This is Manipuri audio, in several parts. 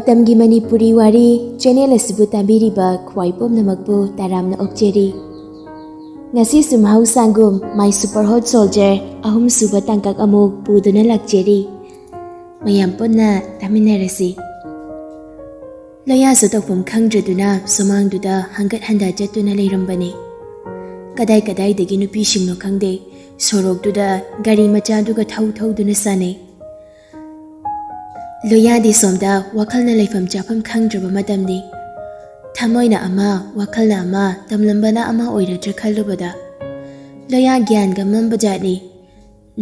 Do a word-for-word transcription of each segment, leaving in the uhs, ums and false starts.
ꯃꯇꯝꯒꯤ ꯃꯅꯤꯄꯨꯔꯤ ꯋꯥꯔꯤ ꯆꯦꯅꯦꯜ ꯑꯁꯤꯕꯨ ꯇꯥꯕꯤꯔꯤꯕ ꯈ꯭ꯋꯥꯏ ꯄꯨꯝꯅꯃꯛꯄꯨ ꯇꯔꯥꯝꯅ ꯑꯣꯛꯆꯔꯤ꯫ ꯉꯁꯤꯁꯨ ꯃꯍꯧꯁꯥꯒꯨꯝ My Super Hot Soldier ꯑꯍꯨꯝꯁꯨꯕ ꯇꯥꯡꯀꯛ ꯑꯃꯨꯛ ꯄꯨꯗꯨꯅ ꯂꯥꯛꯆꯔꯤ꯫ ꯃꯌꯥꯝ ꯄꯨꯟꯅ ꯇꯥꯃꯤꯟꯅꯔꯁꯤ꯫ ꯂꯣꯌꯥꯁꯨ ꯇꯧꯐꯝ ꯈꯪꯗ꯭ꯔꯗꯨꯅ ꯁꯨꯃꯥꯡꯗꯨꯗ ꯍꯪꯒꯠ ꯍꯟꯗ ꯆꯠꯇꯨꯅ ꯂꯩꯔꯝꯕꯅꯤ꯫ ꯀꯗꯥꯏ ꯀꯗꯥꯏꯗꯒꯤ ꯅꯨꯄꯤꯁꯤꯡꯅꯣ ꯈꯪꯗꯦ, ꯁꯣꯔꯣꯛꯇꯨꯗ ꯒꯥꯔꯤ ꯃꯆꯥꯗꯨꯒ ꯊꯧ ꯊꯧꯗꯨꯅ ꯁꯥꯟꯅꯩ꯫ ꯂꯣꯌꯥꯗꯤ ꯁꯣꯝꯗ ꯋꯥꯈꯜꯅ ꯂꯩꯐꯝ ꯆꯥꯐꯝ ꯈꯪꯗ꯭ꯔꯕ ꯃꯇꯝꯅꯤ꯫ ꯊꯃꯣꯏꯅ ꯑꯃ, ꯋꯥꯈꯜꯅ ꯑꯃ, ꯇꯝꯂꯝꯕꯅ ꯑꯃ ꯑꯣꯏꯔꯗ꯭ꯔꯥ ꯈꯜꯂꯨꯕꯗ ꯂꯣꯌꯥ ꯒ꯭ꯌꯥꯟꯒ ꯃꯝꯕ ꯖꯥꯠꯅꯤ꯫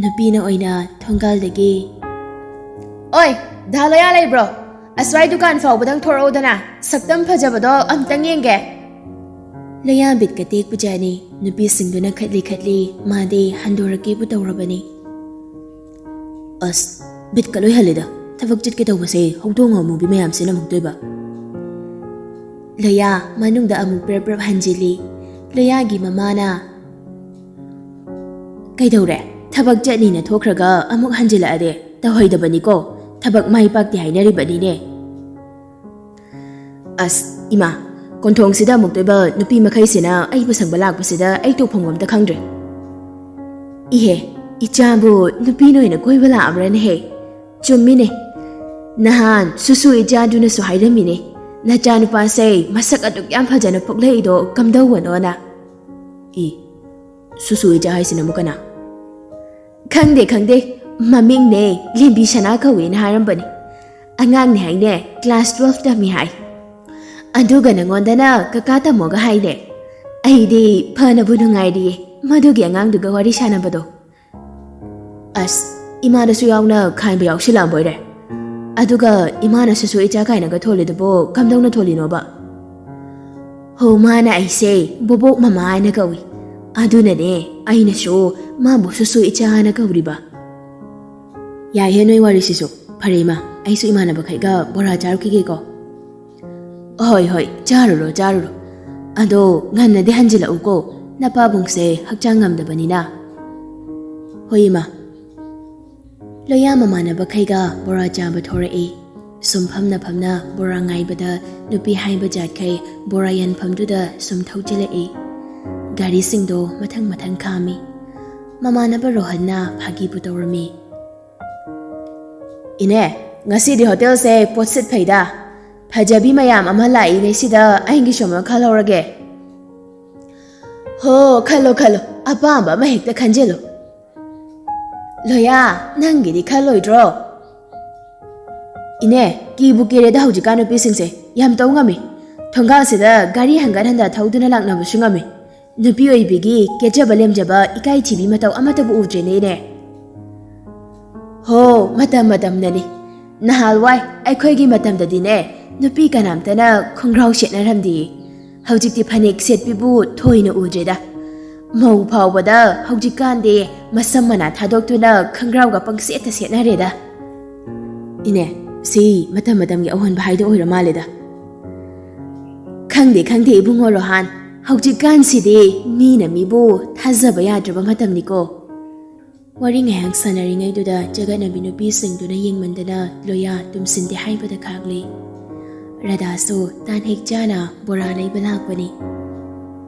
ꯅꯨꯄꯤꯅ ꯑꯣꯏꯅ ꯊꯣꯡꯒꯥꯜꯗꯒꯤ, "ꯑꯣꯏ, ꯗꯥ ꯂꯣꯌꯥ ꯂꯩꯕ꯭ꯔꯣ? ꯑꯁ꯭ꯋꯥꯏ ꯗꯨꯀꯥꯟ ꯐꯥꯎꯕꯗꯪ ꯊꯣꯔꯛꯎꯗꯅ, ꯁꯛꯇꯝ ꯐꯖꯕꯗꯣ ꯑꯝꯇꯪ ꯌꯦꯡꯒꯦ꯫" ꯂꯣꯌꯥ ꯕꯤꯠꯀ ꯇꯦꯛꯄ ꯖꯥꯠꯅꯤ꯫ ꯅꯨꯄꯤꯁꯤꯡꯗꯨꯅ ꯈꯠꯂꯤ ꯈꯠꯂꯤ ꯃꯥꯗꯤ ꯍꯟꯗꯣꯔꯛꯀꯦꯕꯨ ꯇꯧꯔꯕꯅꯤ꯫ "ꯑꯁ, ꯕꯤꯠꯀ ꯂꯣꯏ ꯍꯜꯂꯦꯗ꯫ ꯊꯕꯛ ꯆꯠꯀꯦ ꯇꯧꯕꯁꯦ ꯍꯧꯗꯣꯡ ꯑꯃꯨꯕꯤ ꯃꯌꯥꯝꯁꯤꯅ ꯑꯃꯨꯛꯇꯣꯏꯕ꯫" ꯂꯣꯌꯥ ꯃꯅꯨꯡꯗ ꯑꯃꯨꯛ ꯄ꯭ꯔꯞ ꯄ꯭ꯔꯞ ꯍꯟꯖꯤꯜꯂꯤ꯫ ꯂꯣꯌꯥꯒꯤ ꯃꯃꯥꯅ, "ꯀꯩꯗꯧꯔꯦ? ꯊꯕꯛ ꯆꯠꯅꯤꯅ ꯊꯣꯛꯈ꯭ꯔꯒ ꯑꯃꯨꯛ ꯍꯟꯖꯤꯜꯂꯛꯑꯗꯤ ꯇꯧꯍꯩꯗꯕꯅꯤꯀꯣ꯫ ꯊꯕꯛ ꯃꯥꯏ ꯄꯥꯛꯇꯦ ꯍꯥꯏꯅꯔꯤꯕꯅꯤꯅꯦ꯫" "ꯑꯁ, ꯏꯃꯥ, ꯀꯣꯟꯊꯣꯡꯁꯤꯗ ꯑꯃꯨꯛꯇꯣꯏꯕ ꯅꯨꯄꯤ ꯃꯈꯩꯁꯤꯅ ꯑꯩꯕꯨ ꯁꯪꯕ ꯂꯥꯛꯄꯁꯤꯗ ꯑꯩ ꯇꯧꯐꯝ ꯑꯝꯇ ꯈꯪꯗ꯭ꯔꯦ꯫" "ꯏꯍꯦ, ꯏꯆꯥꯕꯨ ꯅꯨꯄꯤꯅ ꯑꯣꯏꯅ ꯀꯣꯏꯕ ꯂꯥꯛꯑꯕ꯭ꯔꯥꯅꯦꯍꯦ? ꯆꯨꯝꯃꯤꯅꯦ, ꯅꯍꯥꯟ ꯁꯨꯁꯨ ꯏꯆꯥꯗꯨꯅꯁꯨ ꯍꯥꯏꯔꯝꯃꯤꯅꯦ, ꯅꯆꯥꯅꯨꯄꯥꯁꯦ ꯃꯁꯛ ꯑꯗꯨꯛ ꯌꯥꯝ ꯐꯖꯅ ꯄꯣꯛꯂꯛꯏꯗꯣ ꯀꯝꯗꯧꯕꯅꯣꯅ꯫" "ꯏ, ꯁꯨꯁꯨ ꯏꯆꯥ ꯍꯥꯏꯁꯤꯅ ꯑꯃꯨꯛ ꯀꯅꯥ?" "ꯈꯪꯗꯦ, ꯈꯪꯗꯦ, ꯃꯃꯤꯡꯅꯦ ꯂꯦꯝꯕꯤ ꯁꯅꯥ ꯀꯧꯋꯦꯅ ꯍꯥꯏꯔꯝꯕꯅꯦ꯫ ꯑꯉꯥꯡꯅꯦ ꯍꯥꯏꯅꯦ, ꯀ꯭ꯂꯥꯁ ꯇꯨꯋꯦꯜꯐ ꯇꯝꯃꯤ ꯍꯥꯏ꯫ ꯑꯗꯨꯒ ꯅꯉꯣꯟꯗꯅ ꯀꯀꯥ ꯇꯥꯃꯣꯒ ꯍꯥꯏꯅꯦ꯫ ꯑꯩꯗꯤ ꯐꯅꯕꯨ ꯅꯨꯡꯉꯥꯏꯔꯤꯌꯦ ꯃꯗꯨꯒꯤ ꯑꯉꯥꯡꯗꯨꯒ ꯋꯥꯔꯤ ꯁꯥꯟꯅꯕꯗꯣ꯫" "ꯑꯁ, ꯏꯃꯥꯗꯁꯨ ꯌꯥꯎꯅ ꯈꯥꯏꯕ ꯌꯥꯎꯁꯤꯜꯂꯛꯑꯕꯣꯏꯔꯦ꯫ ꯑꯗꯨꯒ ꯏꯃꯥꯅ ꯁꯨꯁꯨ ꯏꯆꯥ ꯀꯥꯏꯅꯒ ꯊꯣꯜꯂꯤꯗꯨꯕꯨ ꯀꯝꯗꯧꯅ ꯊꯣꯜꯂꯤꯅꯣꯕ?" "ꯍꯣ, ꯃꯥꯅ ꯑꯩꯁꯦ ꯕꯣꯕꯣꯛ ꯃꯃꯥ ꯍꯥꯏꯅ ꯀꯧꯏ꯫ ꯑꯗꯨꯅꯅꯦ ꯑꯩꯅꯁꯨ ꯃꯥꯕꯨ ꯁꯨꯁꯨ ꯏꯆꯥ ꯍꯥꯏꯅ ꯀꯧꯔꯤꯕ꯫" "ꯌꯥꯏꯍꯦ ꯅꯣꯏ ꯋꯥꯔꯤꯁꯤꯁꯨ꯫ ꯐꯔꯦ ꯏꯃꯥ, ꯑꯩꯁꯨ ꯏꯃꯥꯟꯅꯕꯈꯩꯒ ꯕꯣꯔꯥ ꯆꯥꯔꯨꯈꯤꯒꯦꯀꯣ꯫" "ꯍꯣꯏ, ꯍꯣꯏ, ꯆꯥꯔꯨꯔꯣ, ꯆꯥꯔꯨꯔꯣ꯫ ꯑꯗꯣ ꯉꯟꯅꯗꯤ ꯍꯟꯖꯤꯜꯂꯛꯎꯀꯣ, ꯅꯄꯥꯕꯨꯡꯁꯦ ꯍꯛꯆꯥꯡ ꯉꯝꯗꯕꯅꯤꯅ꯫" "ꯍꯣꯏ ꯏꯃꯥ꯫" ꯂꯣꯌꯥ ꯃꯃꯥꯟꯅꯕꯈꯩꯒ ꯕꯣꯔꯥ ꯆꯥꯕ ꯊꯣꯔꯛꯏ꯫ ꯁꯨꯝ ꯐꯝꯅ ꯐꯝꯅ ꯕꯣꯔꯥ ꯉꯥꯏꯕꯗ ꯅꯨꯄꯤ ꯍꯥꯏꯕ ꯖꯥꯠꯈꯩ ꯕꯣꯔꯥ ꯌꯥꯟꯐꯝꯗꯨꯗ ꯁꯨꯝ ꯊꯧꯖꯤꯜꯂꯛꯏ꯫ ꯒꯥꯔꯤꯁꯤꯡꯗꯣ ꯃꯊꯪ ꯃꯊꯪ ꯈꯥꯝꯃꯤ꯫ ꯃꯃꯥꯟꯅꯕ ꯔꯣꯍꯟꯅ ꯐꯥꯒꯤꯕꯨ ꯇꯧꯔꯝꯃꯤ꯫ "ꯏꯅꯦ, ꯉꯁꯤꯗꯤ ꯍꯣꯇꯦꯜꯁꯦ ꯄꯣꯠꯁꯤꯠ ꯐꯩꯗ꯫ ꯐꯖꯕꯤ ꯃꯌꯥꯝ ꯑꯃ ꯂꯥꯛꯏꯉꯩꯁꯤꯗ ꯑꯩꯒꯤꯁꯨ ꯑꯃ ꯈꯜꯍꯧꯔꯒꯦ꯫" "ꯍꯣ, ꯈꯜꯂꯣ, ꯈꯜꯂꯣ꯫ ꯑꯄꯥꯝꯕ ꯑꯃ ꯍꯦꯛꯇ ꯈꯟꯖꯤꯜꯂꯣ꯫" "ꯂꯣꯌꯥ, ꯅꯪꯒꯤꯗꯤ ꯈꯜꯂꯣꯏꯗ꯭ꯔꯣ?" "ꯏꯅꯦ, ꯀꯤꯕꯨ ꯀꯤꯔꯦꯗ ꯍꯧꯖꯤꯛꯀꯥꯟ ꯅꯨꯄꯤꯁꯤꯡꯁꯦ꯫ ꯌꯥꯝ ꯇꯧ ꯉꯝꯃꯤ꯫ ꯊꯣꯡꯒꯥꯜꯁꯤꯗ ꯒꯥꯔꯤ ꯍꯟꯒꯠ ꯍꯟꯗ ꯊꯧꯗꯨꯅ ꯂꯥꯛꯅꯕꯁꯨ ꯉꯝꯃꯤ꯫ ꯅꯨꯄꯤ ꯑꯣꯏꯕꯤꯒꯤ ꯀꯦꯖꯕ ꯂꯦꯝꯖꯕ ꯏꯀꯥꯏ ꯊꯤꯕꯤ ꯃꯇꯧ ꯑꯃꯠꯇꯕꯨ ꯎꯗ꯭ꯔꯦꯅꯦ, ꯏꯅꯦ꯫" "ꯍꯣ, ꯃꯇꯝ ꯃꯇꯝꯅꯅꯤ꯫ ꯅꯍꯥꯟꯋꯥꯏ ꯑꯩꯈꯣꯏꯒꯤ ꯃꯇꯝꯗꯗꯤꯅꯦ, ꯅꯨꯄꯤ ꯀꯅꯥꯝꯇꯅ ꯈꯣꯡꯒ꯭ꯔꯥꯎ ꯁꯦꯠꯅꯔꯝꯗꯦ꯫ ꯍꯧꯖꯤꯛꯇꯤ ꯐꯅꯦꯛ ꯁꯦꯠꯄꯤꯕꯨ ꯊꯣꯏꯅ ꯎꯗ꯭ꯔꯦꯗ꯫ ꯃꯧ ꯐꯥꯎꯕꯗ ꯍꯧꯖꯤꯛꯀꯥꯟꯗꯤ ꯃꯁꯝ ꯃꯅꯥ ꯊꯥꯗꯣꯛꯇꯨꯅ ꯈꯣꯡꯒ꯭ꯔꯥꯎꯒ ꯄꯪꯁꯦꯠꯇ ꯁꯦꯠꯅꯔꯦꯗ꯫" "ꯏꯅꯦ, ꯁꯤ ꯃꯇꯝ ꯃꯇꯝꯒꯤ ꯑꯑꯣꯟꯕ ꯍꯥꯏꯗꯣ ꯑꯣꯏꯔ ꯃꯥꯜꯂꯦꯗ꯫" "ꯈꯪꯗꯦ, ꯈꯪꯗꯦ, ꯏꯕꯨꯡꯉꯣ ꯔꯣꯍꯥꯟ꯫ ꯍꯧꯖꯤꯛꯀꯥꯟꯁꯤꯗꯤ ꯃꯤꯅ ꯃꯤꯕꯨ ꯊꯥꯖꯕ ꯌꯥꯗ꯭ꯔꯕ ꯃꯇꯝꯅꯤꯀꯣ꯫" ꯋꯥꯔꯤ ꯉꯥꯏꯍꯥꯛ ꯁꯥꯟꯅꯔꯤꯉꯩꯗꯨꯗ ꯆꯒꯠꯅꯕꯤ ꯅꯨꯄꯤꯁꯤꯡꯗꯨꯅ ꯌꯦꯡꯃꯟꯗꯅ ꯂꯣꯌꯥ ꯇꯨꯝꯁꯤꯟꯗꯦ ꯍꯥꯏꯕꯗ ꯈꯥꯛꯂꯤ꯫ ꯔꯥꯙꯥꯁꯨ ꯇꯥꯟ ꯍꯦꯛ ꯆꯥꯅ ꯕꯣꯔꯥ ꯂꯩꯕ ꯂꯥꯛꯄꯅꯤ꯫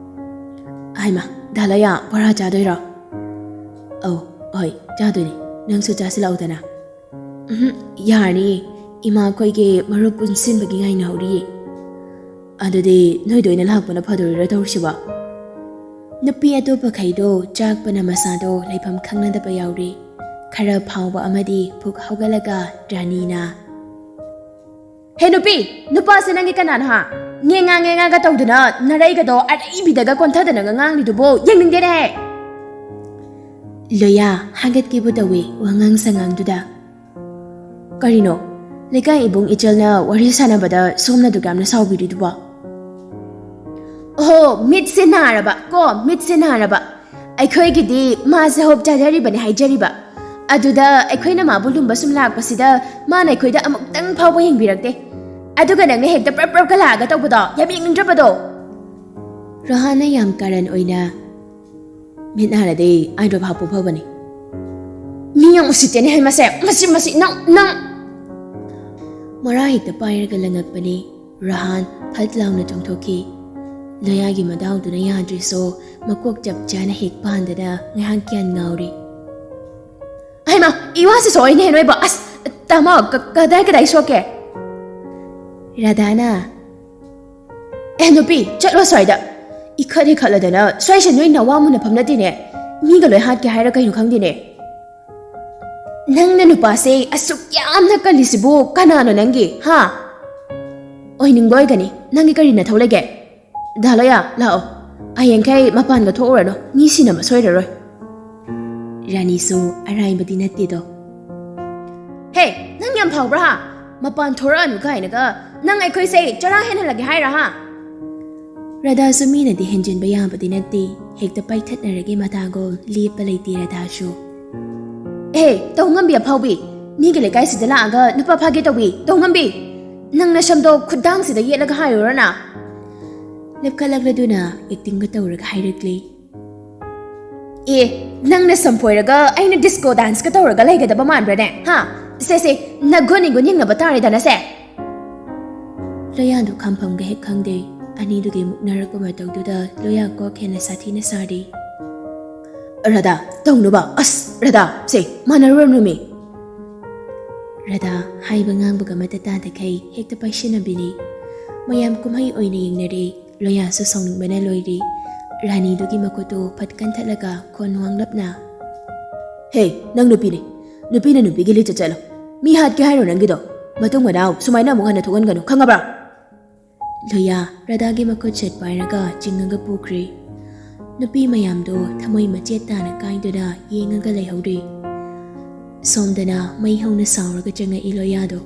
"ꯍꯥꯏꯃ, ꯗꯥ ꯂꯣꯌꯥ, ꯕꯣꯔꯥ ꯆꯥꯗꯣꯏꯔꯣ?" "ꯑꯧ, ꯍꯣꯏ, ꯆꯥꯗꯣꯏꯅꯤ꯫ ꯅꯪꯁꯨ ꯆꯥꯁꯤꯜꯂꯛꯎꯗꯅ꯫" "ꯎꯝꯍꯨꯝ, ꯌꯥꯔꯅꯤꯌꯦ꯫ ꯏꯃꯥ ꯑꯩꯈꯣꯏꯒꯤ ꯃꯔꯨꯞ ꯄꯨꯟꯁꯤꯟꯕꯒꯤ ꯉꯥꯏꯅꯍꯧꯔꯤꯌꯦ꯫" "ꯑꯗꯨꯗꯤ ꯅꯣꯏꯗ ꯑꯣꯏꯅ ꯂꯥꯛꯄꯅ ꯐꯗꯣꯔꯤꯔꯣ ꯇꯧꯔꯤꯁꯤꯕꯣ?" ꯅꯨꯄꯤ ꯑꯇꯣꯞꯄꯈꯩꯗꯣ ꯆꯥꯛꯄꯅ ꯃꯁꯥꯗꯣ ꯂꯩꯐꯝ ꯈꯪꯅꯗꯕ ꯌꯥꯎꯔꯦ꯫ ꯈꯔ ꯐꯥꯎꯕ ꯑꯃꯗꯤ ꯐꯨꯛ ꯍꯧꯒꯠꯂꯒ ꯔꯥꯅꯤꯅ, "ꯍꯦ ꯅꯨꯄꯤ, ꯅꯨꯄꯥꯁꯦ ꯅꯪꯒꯤ ꯀꯅꯥꯅꯣ ꯍꯥ? ꯉꯦꯉꯥ ꯉꯦꯉꯥꯒ ꯇꯧꯗꯨꯅ ꯅꯔꯩꯒꯗꯣ ꯑꯔꯩꯕꯤꯗꯒ ꯀꯣꯟꯊꯗꯅꯒ ꯉꯥꯡꯂꯤꯗꯨꯕꯨ ꯌꯦꯡꯅꯤꯡꯗꯦꯅꯦ!" ꯂꯣꯌꯥ ꯍꯥꯒꯠꯀꯦꯕꯨ ꯇꯧꯏ ꯋꯥꯉꯥꯡ ꯁꯉꯥꯡꯗꯨꯗ꯫ "ꯀꯔꯤꯅꯣ? ꯂꯩꯀꯥꯏ ꯏꯕꯨꯡ ꯏꯆꯜꯅ ꯋꯥꯔꯤ ꯁꯥꯟꯅꯕꯗ ꯁꯣꯝꯅ ꯑꯗꯨꯛ ꯌꯥꯝꯅ ꯁꯥꯎꯕꯤꯔꯤꯗꯨꯕꯣ?" "ꯑꯣꯍꯣ, ꯃꯤꯠꯁꯦ ꯅꯥꯔꯕ ꯀꯣ, ꯃꯤꯠꯁꯦ ꯅꯥꯔꯕ꯫ ꯑꯩꯈꯣꯏꯒꯤꯗꯤ ꯃꯥꯁꯦ ꯍꯣꯞ ꯆꯥꯖꯔꯤꯕꯅꯦ ꯍꯥꯏꯖꯔꯤꯕ꯫ ꯑꯗꯨꯗ ꯑꯩꯈꯣꯏꯅ ꯃꯥꯕꯨ ꯂꯨꯝꯕ ꯁꯨꯝ ꯂꯥꯛꯄꯁꯤꯗ ꯃꯥꯅ ꯑꯩꯈꯣꯏꯗ ꯑꯃꯨꯛꯇꯪ ꯐꯥꯎꯕ ꯌꯦꯡꯕꯤꯔꯛꯇꯦ꯫ ꯑꯗꯨꯒ ꯅꯪꯅ ꯍꯦꯛꯇ ꯄ꯭ꯔꯞ ꯄ꯭ꯔꯞꯀ ꯂꯥꯛꯑꯒ ꯇꯧꯕꯗꯣ ꯌꯥꯝ ꯌꯦꯡꯅꯤꯡꯗ꯭ꯔꯕꯗꯣ꯫" ꯔꯣꯍꯥꯟꯅ ꯌꯥꯝ ꯀꯥꯔꯟ ꯑꯣꯏꯅ, "ꯃꯤꯠ ꯅꯥꯔꯗꯤ ꯑꯥꯏ ꯗ꯭ꯔꯣꯞ ꯍꯥꯞꯄꯨ ꯐꯕꯅꯤ꯫" "ꯃꯤ ꯌꯥꯝ ꯎꯁꯤꯠꯇꯦꯅꯦ ꯍꯩ ꯃꯁꯦ꯫ ꯃꯁꯤ, ꯃꯁꯤ, ꯅꯪ, ꯅꯪ!" ꯃꯔꯥ ꯍꯦꯛꯇ ꯄꯥꯏꯔꯒ ꯂꯪꯉꯛꯄꯅꯤ꯫ ꯔꯍꯥꯟ ꯐꯠ ꯂꯥꯎꯅ ꯆꯣꯡꯊꯣꯛꯈꯤ꯫ ꯂꯣꯌꯥꯒꯤ ꯃꯗꯥꯎꯗꯨꯅ ꯌꯥꯗ꯭ꯔꯤꯁꯨ ꯃꯀꯣꯛ ꯆꯞ ꯆꯥꯅ ꯍꯦꯛ ꯄꯥꯟꯗꯅ ꯉꯥꯏꯍꯥꯛ ꯒ꯭ꯌꯥꯟ ꯉꯥꯎꯔꯤ꯫ "ꯑꯍꯩꯃ, ꯏꯋꯥꯁꯤ ꯁꯣꯛꯏꯅꯦ ꯅꯣꯏꯕꯣ꯫ ꯑꯁ, ꯇꯥꯃꯣ, ꯀ-, ꯀꯗꯥꯏ ꯀꯗꯥꯏ ꯁꯣꯛꯀꯦ?" ꯔꯥꯙꯥꯅ, "ꯑꯦ ꯅꯨꯄꯤ, ꯆꯠꯂꯣ ꯁ꯭ꯋꯥꯏꯗ꯫ ꯏꯈꯠ ꯏꯈꯠꯂꯗꯅ ꯁ꯭ꯋꯥꯏꯁꯦ ꯅꯣꯏ ꯅꯋꯥ ꯃꯨꯟꯅꯐꯝ ꯅꯠꯇꯦꯅꯦ꯫ ꯃꯤꯒ ꯂꯣꯏ ꯍꯥꯠꯀꯦ ꯍꯥꯏꯔ ꯀꯩꯅꯣ ꯈꯪꯗꯦꯅꯦ꯫ ꯅꯪꯅ ꯅꯨꯄꯥꯁꯦ ꯑꯁꯨꯛ ꯌꯥꯝꯅ ꯀꯜꯂꯤꯁꯤꯕꯨ ꯀꯅꯥꯅꯣ ꯅꯪꯒꯤ, ꯍꯥ? ꯑꯣꯏꯅꯤꯡꯕ ꯑꯣꯏꯒꯅꯤ꯫ ꯅꯪꯒꯤ ꯀꯔꯤ ꯅꯊꯧ ꯂꯩꯒꯦ? ꯗꯥ ꯂꯣꯌꯥ, ꯂꯥꯛꯑꯣ꯫ ꯍꯌꯦꯡꯈꯩ ꯃꯄꯥꯟꯒ ꯊꯣꯛꯎꯔꯅꯨ꯫ ꯃꯤ ꯁꯤꯅꯕ ꯁꯣꯏꯔꯔꯣꯏ꯫" ꯔꯥꯅꯤꯁꯨ ꯑꯔꯥꯏꯕꯗꯤ ꯅꯠꯇꯦꯗꯣ꯫ "ꯍꯦ, ꯅꯪ ꯌꯥꯝ ꯐꯥꯎꯕ꯭ꯔꯥ, ꯍꯥ? ꯃꯄꯥꯟ ꯊꯣꯔꯛꯑꯅꯨ ꯀꯥꯏꯅꯒ꯫ ꯅꯪ ꯑꯩꯈꯣꯏꯁꯦ ꯆꯔꯥ ꯍꯦꯟꯍꯜꯂꯒꯦ ꯍꯥꯏꯔꯥ, ꯍꯥ?" ꯔꯥꯙꯥꯁꯨ ꯃꯤꯅꯗꯤ ꯍꯦꯟꯖꯤꯟꯕ ꯌꯥꯕꯗꯤ ꯅꯠꯇꯦ꯫ ꯍꯦꯛꯇ ꯄꯥꯏꯊꯠꯅꯔꯒꯦ ꯃꯇꯥꯒꯨꯝ ꯂꯦꯞꯄ ꯂꯩꯇꯦ ꯔꯥꯙꯥꯁꯨ꯫ "ꯑꯦ, ꯇꯧꯉꯝꯕꯤ ꯑꯐꯥꯎꯕꯤ, ꯃꯤꯒꯤ ꯂꯩꯀꯥꯏꯁꯤꯗ ꯂꯥꯛꯑꯒ ꯅꯨꯄꯥ ꯐꯥꯒꯦ ꯇꯧꯕꯤ, ꯇꯧꯉꯝꯕꯤ! ꯅꯪ ꯅꯁꯝꯗꯣ ꯈꯨꯗꯥꯡꯁꯤꯗ ꯌꯦꯠꯂꯒ ꯍꯥꯏꯔꯨꯔꯅ?" ꯂꯦꯞꯈꯠꯂꯛꯂꯗꯨꯅ ꯑꯦꯛꯇꯤꯡꯒ ꯇꯧꯔꯒ ꯍꯥꯏꯔꯛꯂꯤ꯫ "ꯑꯦ, ꯅꯪ ꯅꯁꯝ ꯐꯣꯏꯔꯒ ꯑꯩꯅ ꯗꯤꯁꯀꯣ ꯗꯥꯟꯁꯀ ꯇꯧꯔꯒ ꯂꯩꯒꯗꯕ ꯃꯥꯟꯕ꯭ꯔꯅꯦ? ꯍꯥ? ꯁꯦ, ꯁꯦ, ꯅꯒꯨꯟ ꯏꯒꯨꯟ ꯌꯦꯡꯅꯕ ꯇꯥꯔꯦꯗꯅ ꯁꯦ꯫" ꯂꯣꯌꯥꯗꯨ ꯈꯝꯐꯝꯒ ꯍꯦꯛ ꯈꯪꯗꯦ꯫ ꯑꯅꯤꯗꯨꯒꯤ ꯃꯨꯛꯅꯔꯛꯄ ꯃꯇꯧꯗꯨꯗ ꯂꯣꯌꯥ ꯀꯣꯛ ꯍꯦꯟꯅ ꯁꯥꯊꯤꯅ ꯁꯥꯔꯤ꯫ "ꯔꯥꯙꯥ, ꯇꯧꯅꯨꯕ꯫ ꯑꯁ, ꯔꯥꯙꯥ, ꯁꯦ, ꯃꯥꯟꯅꯔꯨꯔꯅꯨꯃꯤ꯫" ꯔꯥꯙꯥ ꯍꯥꯏꯕ ꯉꯥꯡꯕꯒ ꯑꯃꯠꯇ ꯇꯥꯗꯈꯩ ꯍꯦꯛꯇ ꯄꯥꯏꯁꯤꯟꯅꯕꯤꯅꯤ꯫ ꯃꯌꯥꯝ ꯀꯨꯝꯍꯩ ꯑꯣꯏꯅ ꯌꯦꯡꯅꯔꯦ꯫ ꯂꯣꯌꯥꯁꯨ ꯁꯥꯎꯅꯤꯡꯕꯅ ꯂꯣꯏꯔꯤ꯫ ꯔꯥꯅꯤꯗꯨꯒꯤ ꯃꯈꯨꯠꯇꯨ ꯐꯠ ꯀꯟꯊꯠꯂꯒ ꯈꯣꯟ ꯋꯥꯡꯂꯞꯅ, "ꯍꯦ, ꯅꯪ ꯅꯨꯄꯤꯅꯦ꯫ ꯅꯨꯄꯤꯅ ꯅꯨꯄꯤꯒꯤ ꯂꯤꯆꯠ ꯆꯠꯂꯣ꯫ ꯃꯤ ꯍꯥꯠꯀꯦ ꯍꯥꯏꯔꯣ ꯅꯪꯒꯤꯗꯣ? ꯃꯇꯨꯡ ꯃꯅꯥꯎ ꯁꯨꯃꯥꯏꯅ ꯑꯃꯨꯛ ꯍꯟꯅ ꯊꯣꯛꯍꯟꯒꯅꯨ, ꯈꯪꯉꯕ꯭ꯔꯥ?" ꯂꯣꯌꯥ ꯔꯥꯙꯥꯒꯤ ꯃꯈꯨꯠ ꯁꯠ ꯄꯥꯏꯔꯒ ꯆꯤꯡꯉꯒ ꯄꯨꯈ꯭ꯔꯦ꯫ ꯅꯨꯄꯤ ꯃꯌꯥꯝꯗꯣ ꯊꯃꯣꯏ ꯃꯆꯦꯠ ꯇꯥꯅ ꯀꯥꯏꯗꯨꯅ ꯌꯦꯡꯉꯒ ꯂꯩꯍꯧꯔꯤ꯫ ꯁꯣꯝꯗꯅ ꯃꯩ ꯍꯧꯅ ꯁꯥꯎꯔꯒ ꯆꯪꯉꯛꯏ ꯂꯣꯌꯥꯗꯣ꯫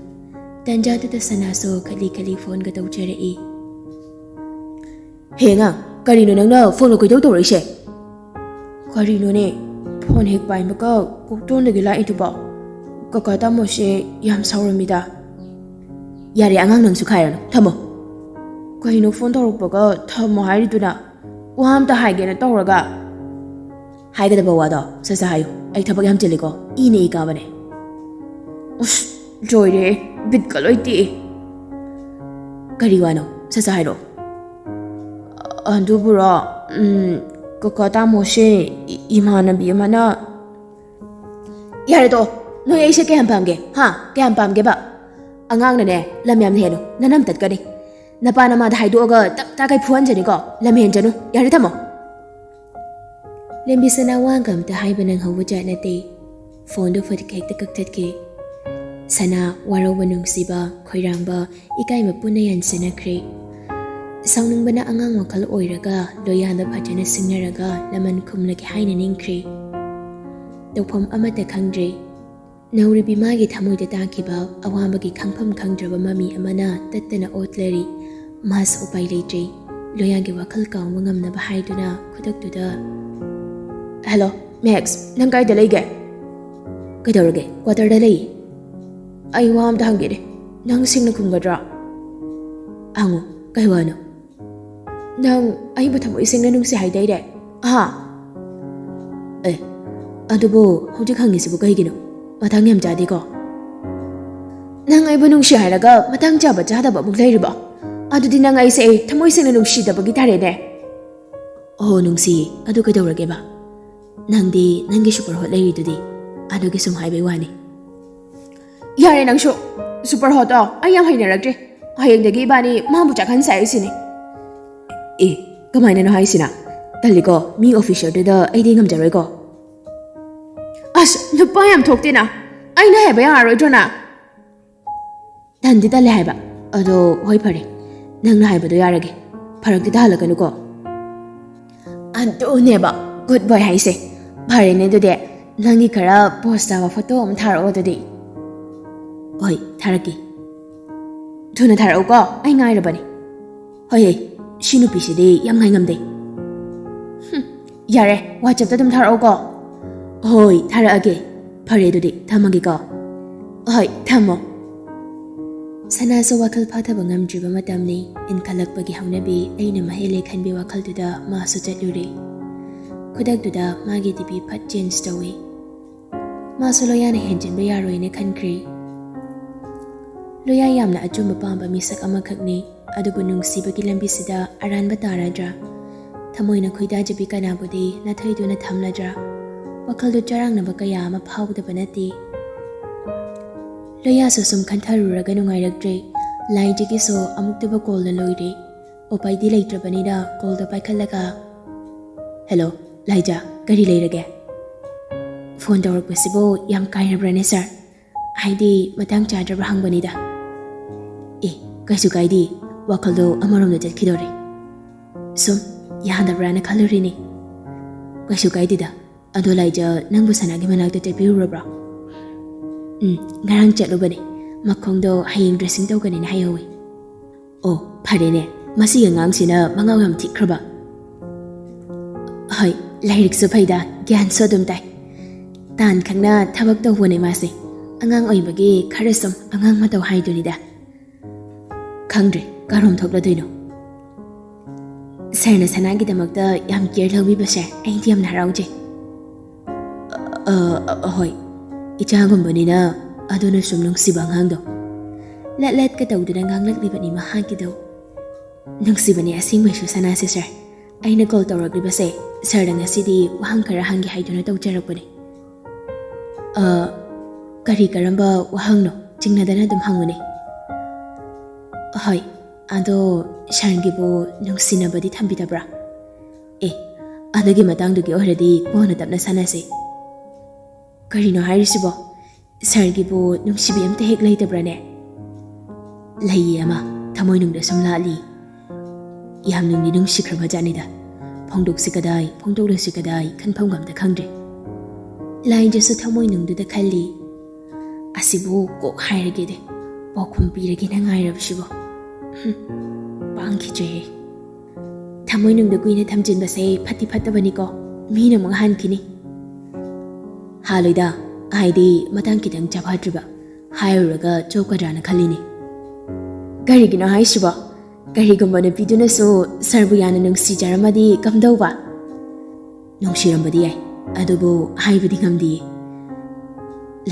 ꯇꯟꯖꯥꯗꯨꯗ ꯁꯅꯥꯁꯨ ꯈꯂꯤ ꯈꯂꯤ ꯐꯣꯟꯒ ꯇꯧꯖꯔꯛꯏ꯫ "ꯍꯦ ꯑꯉꯥꯡ, ꯀꯔꯤꯅꯣ ꯅꯪꯅ ꯐꯣꯟꯒ ꯀꯣꯏꯇꯧ ꯇꯧꯔꯛꯏꯁꯦ?" "ꯀꯔꯤꯅꯣꯅꯦ, ꯐꯣꯟ ꯍꯦꯛ ꯄꯥꯏꯕꯒ ꯀꯣꯛꯇꯣꯟꯗꯒꯤ ꯂꯥꯛꯏꯗꯨꯕꯣ? ꯀꯀꯥ ꯇꯥꯃꯣꯁꯦ ꯌꯥꯝ ꯁꯥꯎꯔꯝꯃꯤꯗ꯫" "ꯌꯥꯔꯦ ꯑꯉꯥꯡ, ꯅꯪꯁꯨ ꯈꯥꯏꯔꯅꯨ, ꯊꯝꯃꯣ꯫" "ꯀꯩꯅꯣ ꯐꯣꯟ ꯇꯧꯔꯛꯄꯒ ꯊꯝꯃꯣ ꯍꯥꯏꯔꯤꯗꯨꯅ? ꯋꯥ ꯑꯝꯇ ꯍꯥꯏꯒꯦꯅ ꯇꯧꯔꯒ꯫" "ꯍꯥꯏꯒꯗꯕ ꯋꯥꯗꯣ ꯁꯠ ꯁꯠ ꯍꯥꯏꯌꯨ, ꯑꯩ ꯊꯕꯛ ꯌꯥꯝ ꯆꯤꯜꯂꯤꯀꯣ, ꯏꯅ ꯏ ꯀꯥꯕꯅꯦ꯫" "ꯎꯁ, ꯂꯣꯏꯔꯦ, ꯕꯤꯠꯀ ꯂꯣꯏ ꯇꯦꯛꯑꯦ꯫ ꯀꯔꯤ ꯋꯥꯅꯣ? ꯁꯠ ꯁꯠ ꯍꯥꯏꯔꯛꯑꯣ꯫ ꯑꯗꯨꯕꯨꯔꯣ, ꯎꯝ, ꯀꯀꯥ ꯇꯥꯃꯣꯁꯦ ꯏ-, ꯏꯃꯥꯟꯅꯕꯤ ꯑꯃꯅ꯫ ꯌꯥꯔꯦ ꯇꯣꯛꯑꯣ꯫ ꯅꯣꯏ ꯑꯩꯁꯦ ꯀꯌꯥꯝ ꯄꯥꯝꯒꯦ? ꯍꯥ? ꯀꯌꯥꯝ ꯄꯥꯝꯒꯦꯕ? ꯑꯉꯥꯡꯅꯅꯦ, ꯂꯝ ꯌꯥꯝ ꯍꯦꯟꯅꯨ꯫ ꯅꯅꯝ ꯇꯠꯀꯅꯤ꯫ ꯅꯄꯥ ꯅꯃꯥꯗ ꯍꯥꯏꯗꯣꯛꯑꯒ ꯇꯞ ꯇꯥꯈꯩ ꯐꯨꯍꯟꯖꯅꯤꯀꯣ꯫ ꯂꯝ ꯍꯦꯟꯖꯅꯨ꯫ ꯌꯥꯔꯦ, ꯊꯝꯃꯣ꯫ ꯂꯦꯝꯕꯤ ꯁꯅꯥ ꯋꯥ ꯑꯝꯇ ꯍꯥꯏꯕ ꯅꯪꯍꯧꯕ ꯖꯥꯠ ꯅꯠꯇꯦ꯫ ꯐꯣꯟꯗꯣ ꯐꯠ ꯍꯦꯛꯇ ꯀꯛꯊꯠꯈꯤ꯫ ꯁꯅꯥ, ꯋꯥꯔꯧꯕ ꯅꯨꯡꯁꯤꯕ, ꯈꯣꯏꯔꯥꯡꯕ, ꯏꯀꯥꯏꯕ ꯄꯨꯟꯅ ꯌꯥꯟꯁꯤꯟꯅꯈ꯭ꯔꯦ꯫ ꯁꯥꯎꯅꯤꯡꯕꯅ ꯑꯉꯥꯡ ꯋꯥꯈꯜ ꯑꯣꯏꯔꯒ ꯂꯣꯌꯥꯟꯗ ꯐꯖꯅ ꯁꯤꯡꯅꯔꯒ ꯂꯃꯟ ꯈꯨꯝꯂꯒꯦ ꯍꯥꯏꯅ ꯅꯤꯡꯈ꯭ꯔꯦ꯫ ꯇꯧꯐꯝ ꯑꯃꯠꯇ ꯈꯪꯗ꯭ꯔꯦ꯫ ꯅꯧꯔꯤꯕꯤ ꯃꯥꯒꯤ ꯊꯃꯣꯏꯗ ꯇꯥꯈꯤꯕ ꯑꯋꯥꯕꯒꯤ ꯈꯪꯐꯝ ꯈꯪꯗ꯭ꯔꯕ ꯃꯃꯤ ꯑꯃꯅ ꯇꯠꯇꯅ ꯑꯣꯠꯂꯔꯤ꯫ ꯃꯥꯁꯨ ꯎꯄꯥꯏ ꯂꯩꯇ꯭ꯔꯦ꯫ ꯂꯣꯌꯥꯒꯤ ꯋꯥꯈꯜ ꯀꯥꯎꯕ ꯉꯝꯅꯕ ꯍꯥꯏꯗꯨꯅ ꯈꯨꯗꯛꯇꯨꯗ, "ꯍꯦꯜꯂꯣ, ꯃꯦꯛꯁ, ꯅꯪ ꯀꯥꯏꯗ ꯂꯩꯒꯦ?" "ꯀꯩꯗꯧꯔꯒꯦ? ꯀ꯭ꯋꯥꯇꯔꯗ ꯂꯩ꯫" "ꯑꯩ ꯋꯥ ꯑꯝꯇ ꯍꯪꯒꯦꯅꯦ, ꯅꯪ ꯁꯦꯡꯅ ꯈꯨꯝꯒꯗ꯭ꯔꯥ?" "ꯍꯪꯉꯨ, ꯀꯩ ꯋꯥꯅꯣ?" "ꯅꯪ ꯑꯩꯕꯨ ꯊꯃꯣꯏ ꯁꯦꯡꯅ ꯅꯨꯡꯁꯤ ꯍꯥꯏꯗꯥꯏꯅꯦ?" "ꯑꯍꯥ꯫ ꯑꯦ, ꯑꯗꯨꯕꯨ ꯍꯧꯖꯤꯛ ꯍꯪꯉꯤꯁꯤꯕꯨ ꯀꯩꯒꯤꯅꯣ? ꯃꯇꯥꯡ ꯌꯥꯝ ꯆꯥꯗꯦꯀꯣ꯫ ꯅꯪ ꯑꯩꯕꯨ ꯅꯨꯡꯁꯤ ꯍꯥꯏꯔꯒ ꯃꯇꯥꯡ ꯆꯥꯕ ꯆꯥꯗꯕ ꯑꯃꯨꯛ ꯂꯩꯔꯤꯕꯣ? ꯑꯗꯨꯗꯤ ꯅꯪ ꯑꯩꯁꯦ ꯊꯃꯣꯏ ꯁꯦꯡꯅ ꯅꯨꯡꯁꯤꯗꯕꯒꯤ ꯇꯥꯔꯦꯅꯦ?" "ꯑꯣ, ꯅꯨꯡꯁꯤꯌꯦ, ꯑꯗꯨ ꯀꯩꯗꯧꯔꯒꯦꯕ? ꯅꯪꯗꯤ ꯅꯪꯒꯤ ꯁꯨꯄꯔ ꯍꯣꯠ ꯂꯩꯔꯤꯗꯨꯗꯤ, ꯑꯗꯨꯒꯤ ꯁꯨꯝ ꯍꯥꯏꯕꯩ ꯋꯥꯅꯤ꯫" "ꯌꯥꯔꯦ ꯅꯪꯁꯨ, ꯁꯨꯄꯔ ꯍꯣꯠꯇꯣ ꯑꯩ ꯌꯥꯝ ꯍꯩꯅꯔꯛꯇ꯭ꯔꯦ꯫ ꯍꯌꯦꯡꯗꯒꯤ ꯏꯕꯥꯅꯤ ꯃꯥꯕꯨ ꯆꯥꯛꯍꯟꯁꯦ ꯍꯥꯏꯁꯤꯅꯦ꯫" "ꯑꯦ, ꯀꯃꯥꯏꯅꯅꯣ ꯍꯥꯏꯁꯤꯅ? ꯇꯜꯂꯤꯀꯣ, ꯃꯤ ꯑꯣꯐꯤꯁꯔꯗꯨꯗ ꯑꯩꯗꯤ ꯉꯝꯖꯔꯣꯏꯀꯣ꯫" "ꯑꯁ, ꯅꯨꯄꯥ ꯌꯥꯝ ꯊꯣꯛꯇꯦꯅ꯫ ꯑꯩꯅ ꯍꯥꯏꯕ ꯌꯥꯔꯔꯣꯏꯗ꯭ꯔꯣꯅ?" "ꯇꯟꯗꯤ ꯇꯜꯂꯦ ꯍꯥꯏꯕ꯫ ꯑꯗꯣ ꯍꯣꯏ, ꯐꯔꯦ, ꯅꯪꯅ ꯍꯥꯏꯕꯗꯣ ꯌꯥꯔꯒꯦ꯫ ꯐꯔꯛꯇꯤ ꯇꯥꯍꯜꯂꯛꯀꯅꯨꯀꯣ꯫" "ꯑꯗꯨꯅꯦꯕ ꯒꯨꯗ ꯕꯣꯏ ꯍꯥꯏꯁꯦ꯫ ꯐꯔꯦꯅꯦ, ꯑꯗꯨꯗꯤ ꯅꯪꯒꯤ ꯈꯔ ꯄꯣꯁ ꯇꯥꯕ ꯐꯣꯇꯣ ꯑꯃ ꯊꯥꯔꯛꯑꯣ ꯑꯗꯨꯗꯤ꯫" "ꯍꯣꯏ, ꯊꯥꯔꯛꯀꯦ꯫ ꯊꯨꯅ ꯊꯥꯔꯛꯎꯀꯣ, ꯑꯩ ꯉꯥꯏꯔꯕꯅꯦ꯫" "ꯍꯣꯏ, ꯍꯣꯏ, ꯁꯤ ꯅꯨꯄꯤꯁꯤꯗꯤ ꯌꯥꯝ ꯉꯥꯏꯉꯝꯗꯦ꯫" "ꯍꯨꯝ, ꯌꯥꯔꯦ, ꯋꯥꯆꯦꯞꯇ ꯑꯗꯨꯝ ꯊꯥꯔꯛꯑꯣꯀꯣ꯫" "ꯍꯣꯏ, ꯊꯥꯔꯛꯑꯒꯦ꯫ ꯐꯔꯦ, ꯑꯗꯨꯗꯤ ꯊꯝꯃꯒꯦꯀꯣ꯫" "ꯍꯣꯏ, ꯊꯝꯃꯣ꯫" ꯁꯅꯥꯁꯨ ꯋꯥꯈꯜ ꯐꯥꯊꯕ ꯉꯝꯗ꯭ꯔꯤꯕ ꯃꯇꯝꯅꯤ꯫ ꯏꯟꯈꯠꯂꯛꯄꯒꯤ ꯍꯧꯅꯕꯤ ꯑꯩꯅ ꯃꯍꯩ ꯂꯩ ꯈꯟꯕꯤ ꯋꯥꯈꯜꯗꯨꯗ ꯃꯥꯁꯨ ꯆꯠꯂꯨꯔꯦ꯫ ꯈꯨꯗꯛꯇꯨꯗ ꯃꯥꯒꯤ ꯗꯤ ꯄꯤ ꯐꯠ ꯆꯦꯟꯖ ꯇꯧꯏ꯫ ꯃꯥꯁꯨ ꯂꯣꯌꯥꯅ ꯍꯦꯟꯖꯤꯟꯕ ꯌꯥꯔꯣꯏꯅ ꯈꯟꯈ꯭ꯔꯦ꯫ ꯂꯣꯌꯥ ꯌꯥꯝꯅ ꯑꯆꯨꯝꯕ ꯄꯥꯝꯕ ꯃꯤꯁꯛ ꯑꯃꯈꯛꯅꯤ, ꯑꯗꯨꯕꯨ ꯅꯨꯡꯁꯤꯕꯒꯤ ꯂꯝꯕꯤꯁꯤꯗ ꯑꯔꯥꯟꯕ ꯇꯥꯔꯗ꯭ꯔꯥ? ꯊꯃꯣꯏꯅ ꯈꯣꯏꯗꯥꯖꯕꯤ ꯀꯅꯥꯕꯨꯗꯤ ꯅꯥꯊꯩꯗꯨꯅ ꯊꯝꯂꯗ꯭ꯔꯥ? ꯋꯥꯈꯜꯗꯨ ꯆꯔꯥꯡꯅꯕ ꯀꯌꯥ ꯑꯃ ꯐꯥꯎꯗꯕ ꯅꯠꯇꯦ꯫ ꯂꯣꯌꯥꯁꯨ ꯁꯨꯝ ꯈꯟꯊꯔꯨꯔꯒ ꯅꯨꯡꯉꯥꯏꯔꯛꯇ꯭ꯔꯦ꯫ ꯂꯥꯏꯖꯒꯤꯁꯨ ꯑꯃꯨꯛꯇꯕ ꯀꯣꯜꯅ ꯂꯣꯏꯔꯦ꯫ ꯎꯄꯥꯏꯗꯤ ꯂꯩꯇ꯭ꯔꯕꯅꯤꯅ ꯀꯣꯜꯗꯣ ꯄꯥꯏꯈꯠꯂꯒ, "ꯍꯦꯂꯣ, ꯂꯥꯏꯖ, ꯀꯔꯤ ꯂꯩꯔꯒꯦ? ꯐꯣꯟ ꯇꯧꯔꯛꯄꯁꯤꯕꯨ ꯌꯥꯝ ꯀꯥꯏꯔꯕ꯭ꯔꯅꯦ ꯁꯥꯔ? ꯍꯥꯏꯗꯤ ꯃꯇꯥꯡ ꯆꯥꯗ꯭ꯔꯕ ꯍꯪꯕꯅꯤꯗ꯫" "ꯑꯦ, ꯀꯩꯁꯨ ꯀꯥꯏꯗꯦ, ꯋꯥꯈꯜꯗꯣ ꯑꯃꯔꯣꯝꯗ ꯆꯠꯈꯤꯗꯧꯔꯦ꯫ ꯁꯨꯝ ꯌꯥꯗꯕ꯭ꯔꯥꯅ ꯈꯜꯂꯨꯔꯤꯅꯦ꯫" "ꯀꯩꯁꯨ ꯀꯥꯏꯗꯦꯗ꯫ ꯑꯗꯣ ꯂꯥꯏꯖ, ꯅꯪꯕꯨ ꯁꯅꯥꯒꯤ ꯃꯅꯥꯛꯇ ꯆꯠꯄꯤꯔꯨꯔꯕ꯭ꯔꯣ?" "ꯎꯝ, ꯉꯔꯥꯡ ꯆꯠꯂꯨꯕꯅꯦ꯫ ꯃꯈꯣꯡꯗꯣ ꯍꯌꯦꯡ ꯗ꯭ꯔꯦꯁꯤꯡ ꯇꯧꯒꯅꯤꯅ ꯍꯥꯏꯍꯧꯋꯤ꯫" "ꯑꯣ, ꯐꯔꯦꯅꯦ꯫ ꯃꯁꯤꯒꯤ ꯑꯉꯥꯡꯁꯤꯅ ꯃꯉꯥꯎ ꯌꯥꯝ ꯊꯤꯈ꯭ꯔꯕ꯫" "ꯍꯣꯏ, ꯂꯥꯏꯔꯤꯛꯁꯨ ꯐꯩꯗ, ꯒ꯭ꯌꯥꯟꯁꯨ ꯑꯗꯨꯝ ꯇꯥꯏ꯫ ꯇꯥꯟ ꯈꯪꯅ ꯊꯕꯛ ꯇꯧꯕꯅꯦ ꯃꯥꯁꯦ꯫ ꯑꯉꯥꯡ ꯑꯣꯏꯕꯒꯤ ꯈꯔ ꯁꯨꯝ ꯑꯉꯥꯡ ꯃꯇꯧ ꯍꯥꯏꯗꯨꯅꯤꯗ꯫" "ꯈꯪꯗ꯭ꯔꯦ, ꯀꯔꯣꯝ ꯊꯣꯛꯂꯗꯣꯏꯅꯣ꯫" "ꯁꯥꯔꯅ ꯁꯅꯥꯒꯤꯗꯃꯛꯇ ꯌꯥꯝ ꯀꯦꯌꯔ ꯂꯧꯕꯤꯕꯁꯦ ꯑꯩꯗꯤ ꯌꯥꯝꯅ ꯍꯔꯥꯎꯖꯩ꯫" "ꯑ, ꯑ, ꯍꯣꯏ, ꯏꯆꯥꯒꯨꯝꯕꯅꯤꯅ꯫ ꯑꯗꯨꯅ ꯁꯨꯝ ꯅꯨꯡꯁꯤꯕ ꯑꯉꯥꯡꯗꯣ꯫" ꯂꯠ ꯂꯠꯀ ꯇꯧꯗꯨꯅ ꯉꯥꯡꯂꯛꯂꯤꯕꯅꯤ ꯃꯍꯥꯛꯀꯤꯗꯣ꯫ "ꯅꯨꯡꯁꯤꯕꯅꯦ ꯑꯁꯦꯡꯕꯩꯁꯨ ꯁꯅꯥꯁꯦ ꯁꯥꯔ꯫ ꯑꯩꯅ ꯀꯣꯜ ꯇꯧꯔꯛꯂꯤꯕꯁꯦ ꯁꯥꯔꯗ ꯉꯁꯤꯗꯤ ꯋꯥꯍꯪ ꯈꯔ ꯍꯪꯒꯦ ꯍꯥꯏꯗꯨꯅ ꯇꯧꯖꯔꯛꯄꯅꯦ꯫" "ꯑ, ꯀꯔꯤ ꯀꯔꯝꯕ ꯋꯥꯍꯪꯅꯣ? ꯆꯤꯡꯅꯗꯅ ꯑꯗꯨꯝ ꯍꯪꯉꯨꯅꯦ꯫" "ꯍꯣꯏ, ꯑꯗꯣ ꯁꯥꯔꯒꯤꯕꯨ ꯅꯨꯡꯁꯤꯅꯕꯗꯤ ꯊꯝꯕꯤꯗꯕ꯭ꯔꯥ?" "ꯑꯦ, ꯑꯗꯨꯒꯤ ꯃꯇꯥꯡꯗꯨꯒꯤ ꯑꯣꯏꯔꯗꯤ ꯀꯣꯟꯅ ꯇꯞꯅ ꯁꯥꯟꯅꯁꯤ꯫" "ꯀꯔꯤꯅꯣ ꯍꯥꯏꯔꯤꯁꯤꯕꯣ? ꯁꯥꯔꯒꯤꯕꯨ ꯅꯨꯡꯁꯤꯕꯤ ꯑꯝꯇ ꯍꯦꯛ ꯂꯩꯇꯕ꯭ꯔꯥꯅꯦ?" "ꯂꯩꯌꯦ ꯑꯃ, ꯊꯃꯣꯏꯅꯨꯡꯗ ꯁꯨꯝ ꯂꯥꯠꯂꯤ꯫ ꯌꯥꯝ ꯅꯨꯡꯗꯤ ꯅꯨꯡꯁꯤꯈ꯭ꯔꯕ ꯖꯥꯠꯅꯤꯗ꯫ ꯐꯣꯡꯗꯣꯛꯁꯤ ꯀꯗꯥꯏ, ꯐꯣꯡꯗꯣꯛꯂꯣꯏꯁꯤ ꯀꯗꯥꯏ, ꯈꯟꯐꯝꯒ ꯑꯝꯇ ꯈꯪꯗ꯭ꯔꯦ꯫" ꯂꯥꯏꯖꯁꯨ ꯊꯃꯣꯏꯅꯨꯡꯗꯨꯗ ꯈꯜꯂꯤ, "ꯑꯁꯤꯕꯨ ꯀꯣꯛ ꯍꯥꯏꯔꯒꯦꯗꯤ, ꯄꯥꯎꯈꯨꯝ ꯄꯤꯔꯒꯦꯅ ꯉꯥꯏꯔꯕꯁꯤꯕꯣ꯫ ꯍꯨꯝ, ꯄꯥꯡꯈꯤꯗ꯭ꯔꯦꯍꯦ꯫ ꯊꯃꯣꯏꯅꯨꯡꯗ ꯀꯨꯏꯅ ꯊꯝꯖꯤꯟꯕꯁꯦ ꯐꯠꯇꯤ ꯐꯠꯇꯕꯅꯤꯀꯣ, ꯃꯤꯅ ꯑꯃꯨꯛ ꯍꯟꯈꯤꯅꯤ꯫" "ꯍꯥꯜꯂꯣꯏꯗ, ꯍꯥꯏꯗꯤ ꯃꯇꯥꯡ ꯈꯤꯇꯪ ꯆꯥꯐꯥꯠꯇ꯭ꯔꯤꯕ, ꯍꯥꯏꯔꯨꯔꯒ ꯆꯣꯞꯀꯗ꯭ꯔꯥꯅ ꯈꯜꯂꯤꯅꯦ꯫" "ꯀꯔꯤꯒꯤꯅꯣ ꯍꯥꯏꯁꯤꯕꯣ? ꯀꯔꯤꯒꯨꯝꯕ ꯅꯨꯄꯤꯗꯨꯅꯁꯨ ꯁꯥꯔꯕꯨ ꯌꯥꯝꯅ ꯅꯨꯡꯁꯤꯖꯔꯝꯃꯗꯤ ꯀꯝꯗꯧꯕ?" "ꯅꯨꯡꯁꯤꯔꯝꯕꯗꯤ ꯌꯥꯏ, ꯑꯗꯨꯕꯨ ꯍꯥꯏꯕꯗꯤ ꯉꯝꯗꯤꯌꯦ꯫"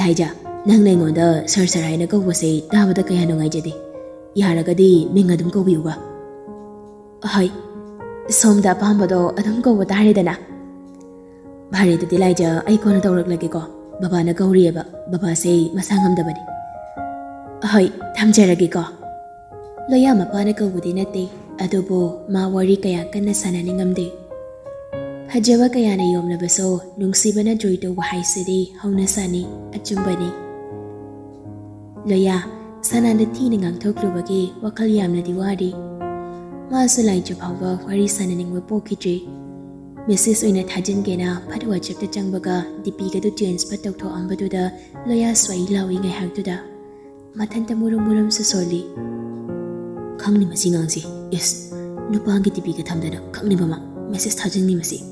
"ꯂꯥꯏꯖ, ꯅꯪꯅ ꯑꯩꯉꯣꯟꯗ ꯁꯔ ꯁꯔ ꯍꯥꯏꯅ ꯀꯧꯕꯁꯦ ꯇꯥꯕꯗ ꯀꯌꯥ ꯅꯨꯡꯉꯥꯏꯖꯗꯦ꯫ ꯌꯥꯔꯒꯗꯤ ꯃꯤꯡ ꯑꯗꯨꯝ ꯀꯧꯕꯤꯌꯨꯕ꯫ ꯍꯣꯏ, ꯁꯣꯝꯗ ꯑꯄꯥꯝꯕꯗꯣ ꯑꯗꯨꯝ ꯀꯧꯕ ꯇꯥꯔꯦꯗꯅ꯫ ꯐꯔꯦ, ꯑꯗꯨꯗꯤ ꯂꯥꯏꯖ, ꯑꯩ ꯀꯣꯟꯅ ꯇꯧꯔꯛꯂꯒꯦꯀꯣ꯫ ꯕꯕꯥꯅ ꯀꯧꯔꯤꯑꯕ, ꯕꯕꯥꯁꯦ ꯃꯁꯥ ꯉꯝꯗꯕꯅꯤ꯫ ꯍꯣꯏ, ꯊꯝꯖꯔꯒꯦꯀꯣ꯫ ꯂꯣꯌꯥ ꯃꯄꯥꯅ ꯀꯧꯕꯗꯤ ꯅꯠꯇꯦ, ꯑꯗꯨꯕꯨ ꯃꯥ ꯋꯥꯔꯤ ꯀꯌꯥ ꯀꯟꯅ ꯁꯥꯟꯅꯅꯤꯡꯉꯝꯗꯦ꯫ ꯐꯖꯕ ꯀꯌꯥꯅ ꯌꯣꯝꯂꯕꯁꯨ ꯅꯨꯡꯁꯤꯕꯅ ꯖꯣꯏ ꯇꯧꯕ ꯍꯥꯏꯁꯤꯗꯤ ꯍꯧꯅꯁꯥꯅꯤ, ꯑꯆꯨꯝꯕꯅꯤ꯫ ꯂꯣꯌꯥ, ꯁꯅꯥꯗ ꯊꯤꯅ ꯉꯥꯡꯊꯣꯛꯂꯨꯕꯒꯤ ꯋꯥꯈꯜ ꯌꯥꯝꯅꯗꯤ ꯋꯥꯔꯤ꯫ ꯃꯥꯁꯨ ꯂꯥꯏꯖ ꯐꯥꯎꯕ ꯋꯥꯔꯤ ꯁꯥꯟꯅꯅꯤꯡꯕ ꯄꯣꯛꯈꯤꯗ꯭ꯔꯤ꯫ ꯃꯦꯁꯦꯖ ꯑꯣꯏꯅ ꯊꯥꯖꯤꯟꯒꯦꯅ ꯐꯠ WhatsAppꯇ ꯆꯪꯕꯒ DPꯒꯗꯨ change ꯐꯠ ꯇꯧꯊꯣꯛꯑꯝꯕꯗꯨꯗ ꯂꯣꯌꯥ ꯁ꯭ꯋꯥꯏ ꯂꯥꯎꯏ ꯉꯥꯏꯍꯥꯛꯇꯨꯗ꯫ ꯃꯊꯟꯇ ꯃꯨꯔꯨꯝ ꯃꯨꯔꯨꯝꯁꯨ ꯁꯣꯜꯂꯤ꯫ ꯈꯪꯅꯤ ꯃꯁꯤ ꯉꯥꯡꯁꯤ꯫ ꯏꯁ, ꯅꯨꯄꯥꯒꯤ DPꯒ ꯊꯝꯗꯅ ꯈꯪꯅꯤꯕ ꯃꯥ ꯃꯦꯁꯦꯖ ꯊꯥꯖꯤꯟꯅꯤ ꯃꯁꯤ꯫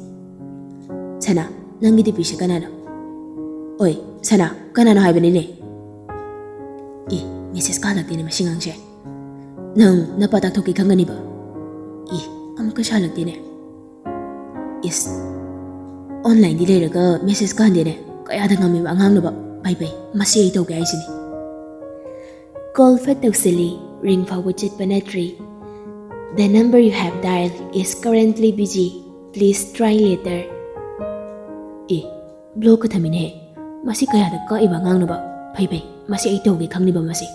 ꯁꯅꯥ, ꯅꯪꯒꯤ DPꯁꯦ ꯀꯅꯥꯅꯣ? ꯑꯣꯏ, ꯁꯅꯥ, ꯀꯅꯥꯅꯣ ꯍꯥꯏꯕꯅꯤꯅꯦ? ꯑꯦ, ꯃꯦꯁꯦꯖ ꯀꯥꯜꯂꯛꯇꯦꯅꯦ ꯃꯁꯤ ꯉꯥꯡꯁꯦ꯫ ꯅꯪ ꯅꯄꯥ ꯇꯥꯛꯊꯣꯛꯀꯦ ꯈꯪꯒꯅꯤꯕ꯫ ꯑꯦ, ꯑꯃꯨꯛꯀ ꯁꯥꯜꯂꯛꯇꯦꯅꯦ꯫ ꯏꯁ, online ꯗꯤ ꯂꯩꯔꯒ ꯃꯦꯁꯦꯖ ꯀꯥꯟꯗꯦꯅꯦ꯫ ꯀꯌꯥꯗ ꯉꯝꯃꯤꯕ ꯑꯉꯥꯡꯅꯣꯕ? ꯐꯩ ꯐꯩ, ꯃꯁꯤ ꯑꯩ ꯇꯧꯒꯦ ꯍꯥꯏꯁꯤꯅꯤ꯫ ꯀꯣꯜ ꯐꯠ ꯇꯧꯁꯤꯜꯂꯤ, ꯔꯤꯡ ꯐꯥꯎꯕ ꯆꯠꯄ ꯅꯠꯇ꯭ꯔꯤ꯫ The number you have dialed is currently busy. Please try later. ꯑꯦ, ꯕ꯭ꯂꯣꯛꯀ ꯊꯝꯃꯤꯅꯦꯍꯦ꯫ ꯃꯁꯤ ꯀꯌꯥꯗ ꯀꯛꯏꯕ ꯑꯉꯥꯡꯅꯣꯕ? ꯐꯩ ꯐꯩ, ꯃꯁꯤ ꯑꯩ ꯇꯧꯒꯦ ꯈꯪꯂꯤꯕ ꯃꯁꯤ꯫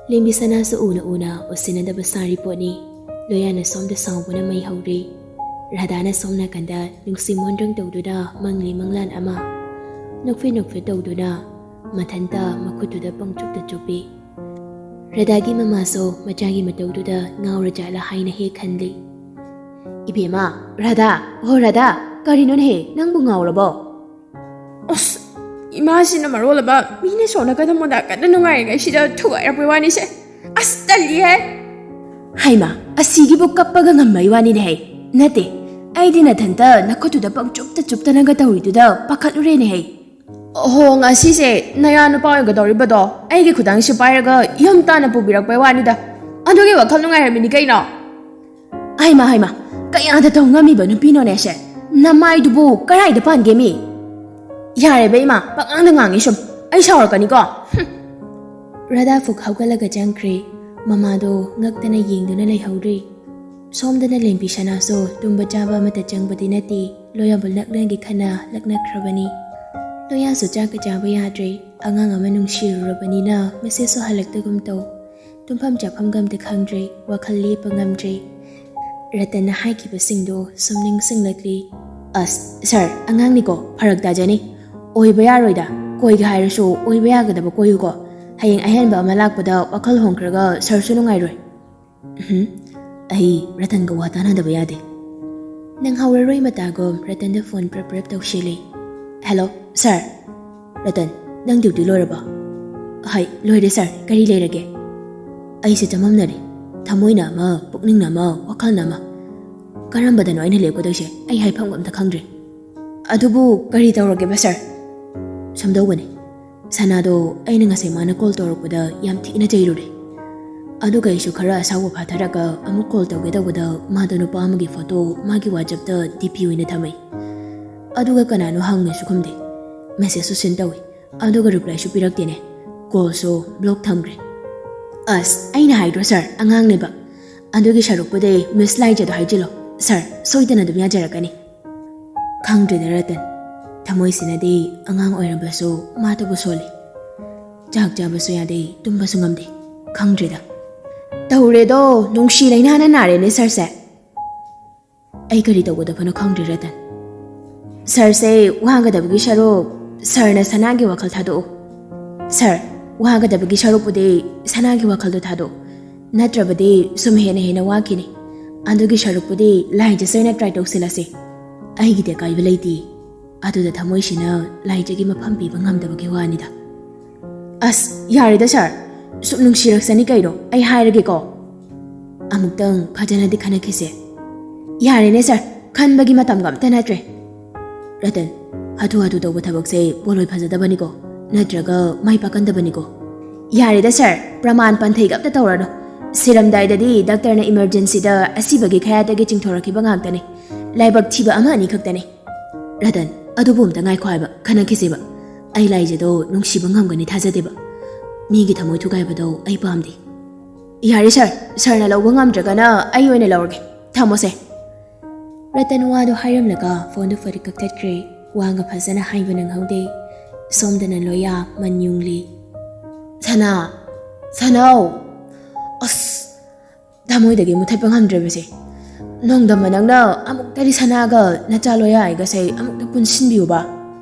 ꯂꯦꯝꯕꯤ ꯁꯅꯥꯁꯨ ꯎꯅ ꯎꯅ ꯎꯁꯤꯟꯅꯗꯕ ꯁꯥꯔꯤ ꯄꯣꯠꯅꯤ꯫ ꯂꯣꯌꯥꯅ ꯁꯣꯝꯗ ꯁꯥꯎꯕꯅ ꯃꯩ ꯍꯧꯔꯤ꯫ ꯔꯥꯙꯥꯅ ꯁꯣꯝ ꯅꯥꯀꯟꯗ ꯅꯨꯡꯁꯤ ꯃꯣꯟꯗ꯭ꯔꯪ ꯇꯧꯗꯨꯅ ꯃꯪꯂꯤ ꯃꯪꯂꯥꯟ ꯑꯃ꯫ ꯅꯣꯛꯐꯦ ꯅꯣꯛꯐꯦ ꯇꯧꯗꯨꯅ ꯃꯊꯟꯇ ꯃꯈꯨꯠꯇꯨꯗ ꯄꯪꯆꯨꯞꯇ ꯆꯨꯞꯄꯤ꯫ ꯔꯥꯙꯥꯒꯤ ꯃꯃꯥꯁꯨ ꯃꯆꯥꯒꯤ ꯃꯇꯧꯗꯨꯗ ꯉꯥꯎꯔꯖꯥꯠꯂ ꯍꯥꯏꯅ ꯍꯦꯛ ꯈꯜꯂꯤ꯫ "ꯏꯕꯦꯝꯃ, ꯔꯥꯙꯥ, ꯍꯣ ꯔꯥꯙꯥ, ꯀꯔꯤꯅꯣꯅꯦꯍꯦ, ꯅꯪꯕꯨ ꯉꯥꯎꯔꯕꯣ?" ꯑꯁ, ꯏꯃꯥꯁꯤꯅ ꯃꯔꯣꯜ ꯑꯃ ꯃꯤꯅ ꯁꯣꯝ ꯅꯥꯀꯟꯗ ꯃꯣꯟꯗꯥ ꯀꯟꯅ ꯅꯨꯡꯉꯥꯏꯔꯤꯉꯩꯁꯤꯗ ꯊꯨꯒꯥꯏꯔꯛꯄꯩ ꯋꯥꯅꯤꯁꯦ꯫ ꯑꯁ, ꯇꯜꯂꯤꯍꯦ꯫ ꯍꯩꯃꯥ, ꯑꯁꯤꯒꯤꯕꯨ ꯀꯞꯄꯒ ꯉꯝꯕꯩ ꯋꯥꯅꯤꯅꯦꯍꯦ꯫ ꯅꯠꯇꯦ, ꯑꯩꯗꯤ ꯅꯊꯟꯇ ꯅꯈꯨꯠꯇꯨꯗ ꯄꯪꯆꯨꯞꯇ ꯆꯨꯞꯇꯅꯒ ꯇꯧꯔꯤꯗꯨꯗ ꯄꯥꯈꯠꯂꯨꯔꯦꯅꯦꯍꯦ꯫ ꯑꯣꯍꯣ, ꯉꯁꯤꯁꯦ ꯅꯌꯥ ꯅꯨꯄꯥ ꯑꯣꯏꯒꯗꯧꯔꯤꯕꯗꯣ ꯑꯩꯒꯤ ꯈꯨꯗꯥꯡꯁꯤ ꯄꯥꯏꯔꯒ ꯌꯨꯝ ꯇꯥꯅ ꯄꯨꯕꯤꯔꯛꯄꯩ ꯋꯥꯅꯤꯗ꯫ ꯑꯗꯨꯒꯤ ꯋꯥꯈꯜ ꯅꯨꯡꯉꯥꯏꯔꯝꯃꯤꯅꯤ ꯀꯩꯅꯣ꯫ ꯍꯩꯃꯥ, ꯍꯩꯃꯥ, ꯀꯌꯥꯗ ꯇꯧ ꯉꯝꯃꯤꯕ ꯅꯨꯄꯤꯅꯣꯅꯦ ꯁꯦ? ꯅꯃꯥꯏꯗꯨꯕꯨ ꯀꯔꯥꯏꯗ ꯄꯥꯟꯒꯦ ꯃꯤ? ꯌꯥꯔꯦꯕ ꯏꯃꯥ, ꯄꯉꯥꯡꯗ ꯉꯥꯡꯉꯤ ꯁꯨꯝ꯫ ꯑꯩ ꯁꯥꯎꯔꯛꯀꯅꯤꯀꯣ꯫ ꯍꯨꯝ꯫ ꯔꯥꯙꯥ ꯐꯨꯛ ꯍꯧꯒꯠꯂꯒ ꯆꯪꯈ꯭ꯔꯦ꯫ ꯃꯃꯥꯗꯣ ꯉꯛꯇꯅ ꯌꯦꯡꯗꯨꯅ ꯂꯩꯍꯧꯔꯦ꯫ ꯁꯣꯝꯗꯅ ꯂꯦꯝꯕꯤ ꯁꯅꯥꯁꯨ ꯇꯨꯝꯕ ꯆꯥꯕ ꯑꯃꯠꯇ ꯆꯪꯕꯗꯤ ꯅꯠꯇꯦ꯫ ꯂꯣꯌꯥꯕꯨ ꯂꯛꯅꯒꯦ ꯈꯟꯅ ꯂꯛꯅꯈ꯭ꯔꯕꯅꯤ꯫ ꯂꯣꯌꯥꯁꯨ ꯆꯥꯛꯀ ꯆꯥꯕ ꯌꯥꯗ꯭ꯔꯦ꯫ ꯑꯉꯥꯡ ꯑꯃ ꯅꯨꯡꯁꯤꯔꯨꯔꯕꯅꯤꯅ ꯃꯦꯁꯦꯖꯁꯨ ꯍꯜꯂꯛꯇꯒꯨꯝ ꯇꯧ꯫ ꯇꯨꯝꯐꯝ ꯆꯥꯐꯝꯒ ꯑꯝꯇ ꯈꯪꯗ꯭ꯔꯦ꯫ ꯋꯥꯈꯜ ꯂꯦꯞꯄ ꯉꯝꯗ꯭ꯔꯦ꯫ ꯔꯇꯟꯅ ꯍꯥꯏꯈꯤꯕꯁꯤꯡꯗꯣ ꯁꯨꯝ ꯅꯤꯡꯁꯤꯡꯂꯛꯂꯤ꯫ ꯑꯁ, ꯁꯥꯔ, ꯑꯉꯥꯡꯅꯤꯀꯣ, ꯐꯔꯛ ꯇꯥꯖꯅꯤ꯫ ꯑꯣꯏꯕ ꯌꯥꯔꯣꯏꯗ꯫ ꯀꯣꯏꯒꯦ ꯍꯥꯏꯔꯁꯨ ꯑꯣꯏꯕ ꯌꯥꯒꯗꯕ ꯀꯣꯏꯌꯨꯀꯣ꯫ ꯍꯌꯦꯡ ꯑꯍꯦꯟꯕ ꯑꯃ ꯂꯥꯛꯄꯗ ꯋꯥꯈꯜ ꯍꯣꯡꯈ꯭ꯔꯒ ꯁꯥꯔꯁꯨ ꯅꯨꯡꯉꯥꯏꯔꯣꯏ꯫ ꯎꯝ, ꯑꯩ ꯔꯇꯟꯒ ꯋꯥ ꯇꯥꯅꯗꯕ ꯌꯥꯗꯦ꯫ ꯅꯪ ꯍꯧꯔꯔꯣꯏ ꯃꯇꯥꯒꯨꯝ ꯔꯇꯟꯗ ꯐꯣꯟ ꯄ꯭ꯔꯞ ꯄ꯭ꯔꯞ ꯇꯧꯁꯤꯜꯂꯤ꯫ ꯍꯦꯜꯂꯣ, ꯁꯥꯔ꯫ ꯔꯇꯟ, ꯅꯪ ꯗ꯭ꯌꯨꯇꯤ ꯂꯣꯏꯔꯕꯣ? ꯍꯣꯏ, ꯂꯣꯏꯔꯦ ꯁꯥꯔ꯫ ꯀꯔꯤ ꯂꯩꯔꯒꯦ? ꯑꯩꯁꯦ ꯆꯃꯝꯅꯔꯦ꯫ ꯊꯃꯣꯏꯅ ꯑꯃ, ꯄꯨꯛꯅꯤꯡꯅ ꯑꯃ, ꯋꯥꯈꯜꯅ ꯑꯃ꯫ ꯀꯔꯝꯕꯗꯅꯣ ꯑꯩꯅ ꯂꯦꯞꯀꯗꯣꯏꯁꯦ? ꯑꯩ ꯍꯥꯏꯐꯝ ꯑꯝꯇ ꯈꯪꯗ꯭ꯔꯦ꯫ ꯑꯗꯨꯕꯨ ꯀꯔꯤ ꯇꯧꯔꯒꯦꯕ ꯁꯥꯔ? ꯁꯨꯝꯗꯧꯕꯅꯤ꯫ ꯁꯅꯥꯗꯣ ꯑꯩꯅ ꯉꯁꯥꯏ ꯃꯥꯅ ꯀꯣꯜ ꯇꯧꯔꯛꯄꯗ ꯌꯥꯝ ꯊꯤꯅ ꯆꯩꯔꯨꯔꯦ꯫ ꯑꯗꯨꯒ ꯑꯩꯁꯨ ꯈꯔ ꯑꯁꯥꯎꯕ ꯐꯥꯊꯔꯒ ꯑꯃꯨꯛ ꯀꯣꯜ ꯇꯧꯒꯦ ꯇꯧꯕꯗ ꯃꯥꯗꯣ ꯅꯨꯄꯥ ꯑꯃꯒꯤ ꯐꯣꯇꯣ ꯃꯥꯒꯤ ꯋꯥꯆꯞꯇ ꯗꯤ ꯄꯤ ꯑꯣꯏꯅ ꯊꯝꯃꯦ꯫ ꯑꯗꯨꯒ ꯀꯅꯥꯅꯣ ꯍꯪꯉꯦꯁꯨ ꯈꯨꯝꯗꯦ꯫ ꯃꯦꯁꯦꯖꯁꯨ ꯁꯤꯟ ꯇꯧꯏ꯫ ꯑꯗꯨꯒ ꯔꯤꯄ꯭ꯂꯥꯏꯁꯨ ꯄꯤꯔꯛꯇꯦꯅꯦ꯫ ꯀꯣꯜꯁꯨ ꯕ꯭ꯂꯣꯛ ꯊꯝꯈ꯭ꯔꯦ꯫ ꯑꯁ, ꯑꯩꯅ ꯍꯥꯏꯗ꯭ꯔꯣ ꯁꯥꯔ, ꯑꯉꯥꯡꯅꯦꯕ꯫ ꯑꯗꯨꯒꯤ ꯁꯔꯨꯛꯄꯨꯗꯤ ꯃꯤꯁ ꯂꯥꯏꯖꯗꯣ ꯍꯥꯏꯖꯤꯜꯂꯣ꯫ ꯁꯥꯔ, ꯁꯣꯏꯗꯅ ꯑꯗꯨꯝ ꯌꯥꯖꯔꯛꯀꯅꯤ꯫ ꯈꯪꯗ꯭ꯔꯦꯗ ꯔꯇꯟ, ꯊꯃꯣꯏꯁꯤꯅꯗꯤ ꯑꯉꯥꯡ ꯑꯣꯏꯔꯕꯁꯨ ꯃꯥꯇꯕꯨ ꯁꯣꯜꯂꯤ꯫ ꯆꯥꯛ ꯆꯥꯕꯁꯨ ꯌꯥꯗꯦ, ꯇꯨꯝꯕꯁꯨ ꯉꯝꯗꯦ꯫ ꯈꯪꯗ꯭ꯔꯦꯗ꯫ ꯇꯧꯔꯦꯗꯣ, ꯅꯨꯡꯁꯤ ꯂꯩꯅꯥꯅ ꯅꯥꯔꯦꯅꯦ ꯁꯥꯔꯁꯦ꯫ ꯑꯩ ꯀꯔꯤ ꯇꯧꯒꯗꯕꯅꯣ ꯈꯪꯗ꯭ꯔꯦ ꯔꯇꯟ꯫ ꯁꯥꯔꯁꯦ ꯋꯥꯒꯗꯕꯒꯤ ꯁꯔꯨꯛ ꯁꯥꯔꯅ ꯁꯅꯥꯒꯤ ꯋꯥꯈꯜ ꯊꯥꯗꯣꯛꯎ꯫ ꯁꯥꯔ, ꯋꯥꯒꯗꯕꯒꯤ ꯁꯔꯨꯛꯄꯨꯗꯤ ꯁꯅꯥꯒꯤ ꯋꯥꯈꯜꯗꯣ ꯊꯥꯗꯣꯛꯎ꯫ ꯅꯠꯇ꯭ꯔꯕꯗꯤ ꯁꯨꯝ ꯍꯦꯟꯅ ꯍꯦꯟꯅ ꯋꯥꯈꯤꯅꯤ꯫ ꯑꯗꯨꯒꯤ ꯁꯔꯨꯛꯄꯨꯗꯤ ꯂꯥꯏꯖꯁ ꯑꯣꯏꯅ ꯇ꯭ꯔꯥꯏ ꯇꯧꯁꯤꯜꯂꯁꯤ꯫ ꯑꯩꯒꯤꯗꯤ ꯑꯀꯥꯏꯕ ꯂꯩꯇꯦ꯫ ꯑꯗꯨꯗ ꯊꯃꯣꯏꯁꯤꯅ ꯂꯥꯏꯖꯒꯤ ꯃꯐꯝ ꯄꯤꯕ ꯉꯝꯗꯕꯒꯤ ꯋꯥꯅꯤꯗ꯫ ꯑꯁ, ꯌꯥꯔꯦꯗ ꯁꯥꯔ, ꯁꯨꯝ ꯅꯨꯡꯁꯤꯔꯛꯁꯅꯤ ꯀꯩꯅꯣ, ꯑꯩ ꯍꯥꯏꯔꯒꯦꯀꯣ꯫ ꯑꯃꯨꯛꯇꯪ ꯐꯖꯅꯗꯤ ꯈꯟꯅꯈꯤꯁꯦ꯫ ꯌꯥꯔꯦꯅꯦ ꯁꯥꯔ, ꯈꯟꯕꯒꯤ ꯃꯇꯝꯒ ꯑꯝꯇ ꯅꯠꯇ꯭ꯔꯦ꯫ ꯔꯇꯟ, ꯍꯥꯊꯨ ꯍꯥꯊꯨ ꯇꯧꯕ ꯊꯕꯛꯁꯦ ꯄꯣꯂꯣꯏ ꯐꯖꯗꯕꯅꯤꯀꯣ, ꯅꯠꯇ꯭ꯔꯒ ꯃꯥꯏ ꯄꯥꯛꯀꯟꯗꯕꯅꯤꯀꯣ꯫ ꯌꯥꯔꯦꯗ ꯁꯥꯔ, ꯄ꯭ꯔꯃꯥꯟ ꯄꯟꯊꯩꯒ ꯑꯝꯇ ꯇꯧꯔꯅꯨ꯫ ꯁꯤꯔꯝꯗꯥꯏꯗꯗꯤ ꯗꯥꯛꯇꯔꯅ ꯏꯃꯔꯖꯦꯟꯁꯤꯗ ꯑꯁꯤꯕꯒꯤ ꯈꯌꯥꯠꯇꯒꯤ ꯆꯤꯡꯊꯣꯔꯛꯈꯤꯕ ꯉꯥꯛꯇꯅꯤ꯫ ꯂꯥꯏꯕꯛ ꯊꯤꯕ ꯑꯃ ꯑꯅꯤ ꯈꯛꯇꯅꯤ꯫ ꯔꯇꯟ, ꯑꯗꯨꯕꯨ ꯑꯝꯇ ꯉꯥꯏꯈꯣ ꯍꯥꯏꯕ, ꯈꯟꯅꯈꯤꯁꯦꯕ꯫ ꯑꯩ ꯂꯥꯏꯖꯗꯣ ꯅꯨꯡꯁꯤꯕ ꯉꯝꯒꯅꯤ ꯊꯥꯖꯗꯦꯕ꯫ ꯃꯤꯒꯤ ꯊꯃꯣꯏ ꯊꯨꯒꯥꯏꯕꯗꯣ ꯑꯩ ꯄꯥꯝꯗꯦ꯫ ꯌꯥꯔꯦ ꯁꯥꯔ, ꯁꯥꯔꯅ ꯂꯧꯕ ꯉꯝꯗ꯭ꯔꯒꯅ ꯑꯩ ꯑꯣꯏꯅ ꯂꯧꯔꯒꯦ꯫ ꯊꯝꯃꯣꯁꯦ꯫ ꯔꯇꯟ ꯋꯥꯗꯣ ꯍꯥꯏꯔꯝꯂꯒ ꯐꯣꯟꯗꯣ ꯐꯠ ꯀꯛꯊꯠꯈ꯭ꯔꯦ꯫ ꯋꯥꯒ ꯐꯖꯅ ꯍꯥꯏꯕ ꯅꯪꯍꯧꯗꯦ꯫ ꯁꯣꯝꯗꯅ ꯂꯣꯌꯥ ꯃꯟ ꯌꯨꯡꯂꯤ꯫ "ꯁꯅꯥ! ꯁꯅꯥꯎ! ꯑꯁ! ꯊꯃꯣꯏꯗꯒꯤ ꯃꯨꯊꯠꯄ ꯉꯝꯗ꯭ꯔꯕꯁꯦ꯫ ꯅꯣꯡꯗꯝꯕ ꯅꯪꯅ ꯑꯃꯨꯛꯇꯗꯤ ꯁꯅꯥꯒ ꯅꯆꯥ ꯂꯣꯌꯥ ꯑꯩꯒꯁꯦ ꯑꯃꯨꯛꯇ ꯄꯨꯟꯁꯤꯟꯕꯤꯌꯨꯕ꯫"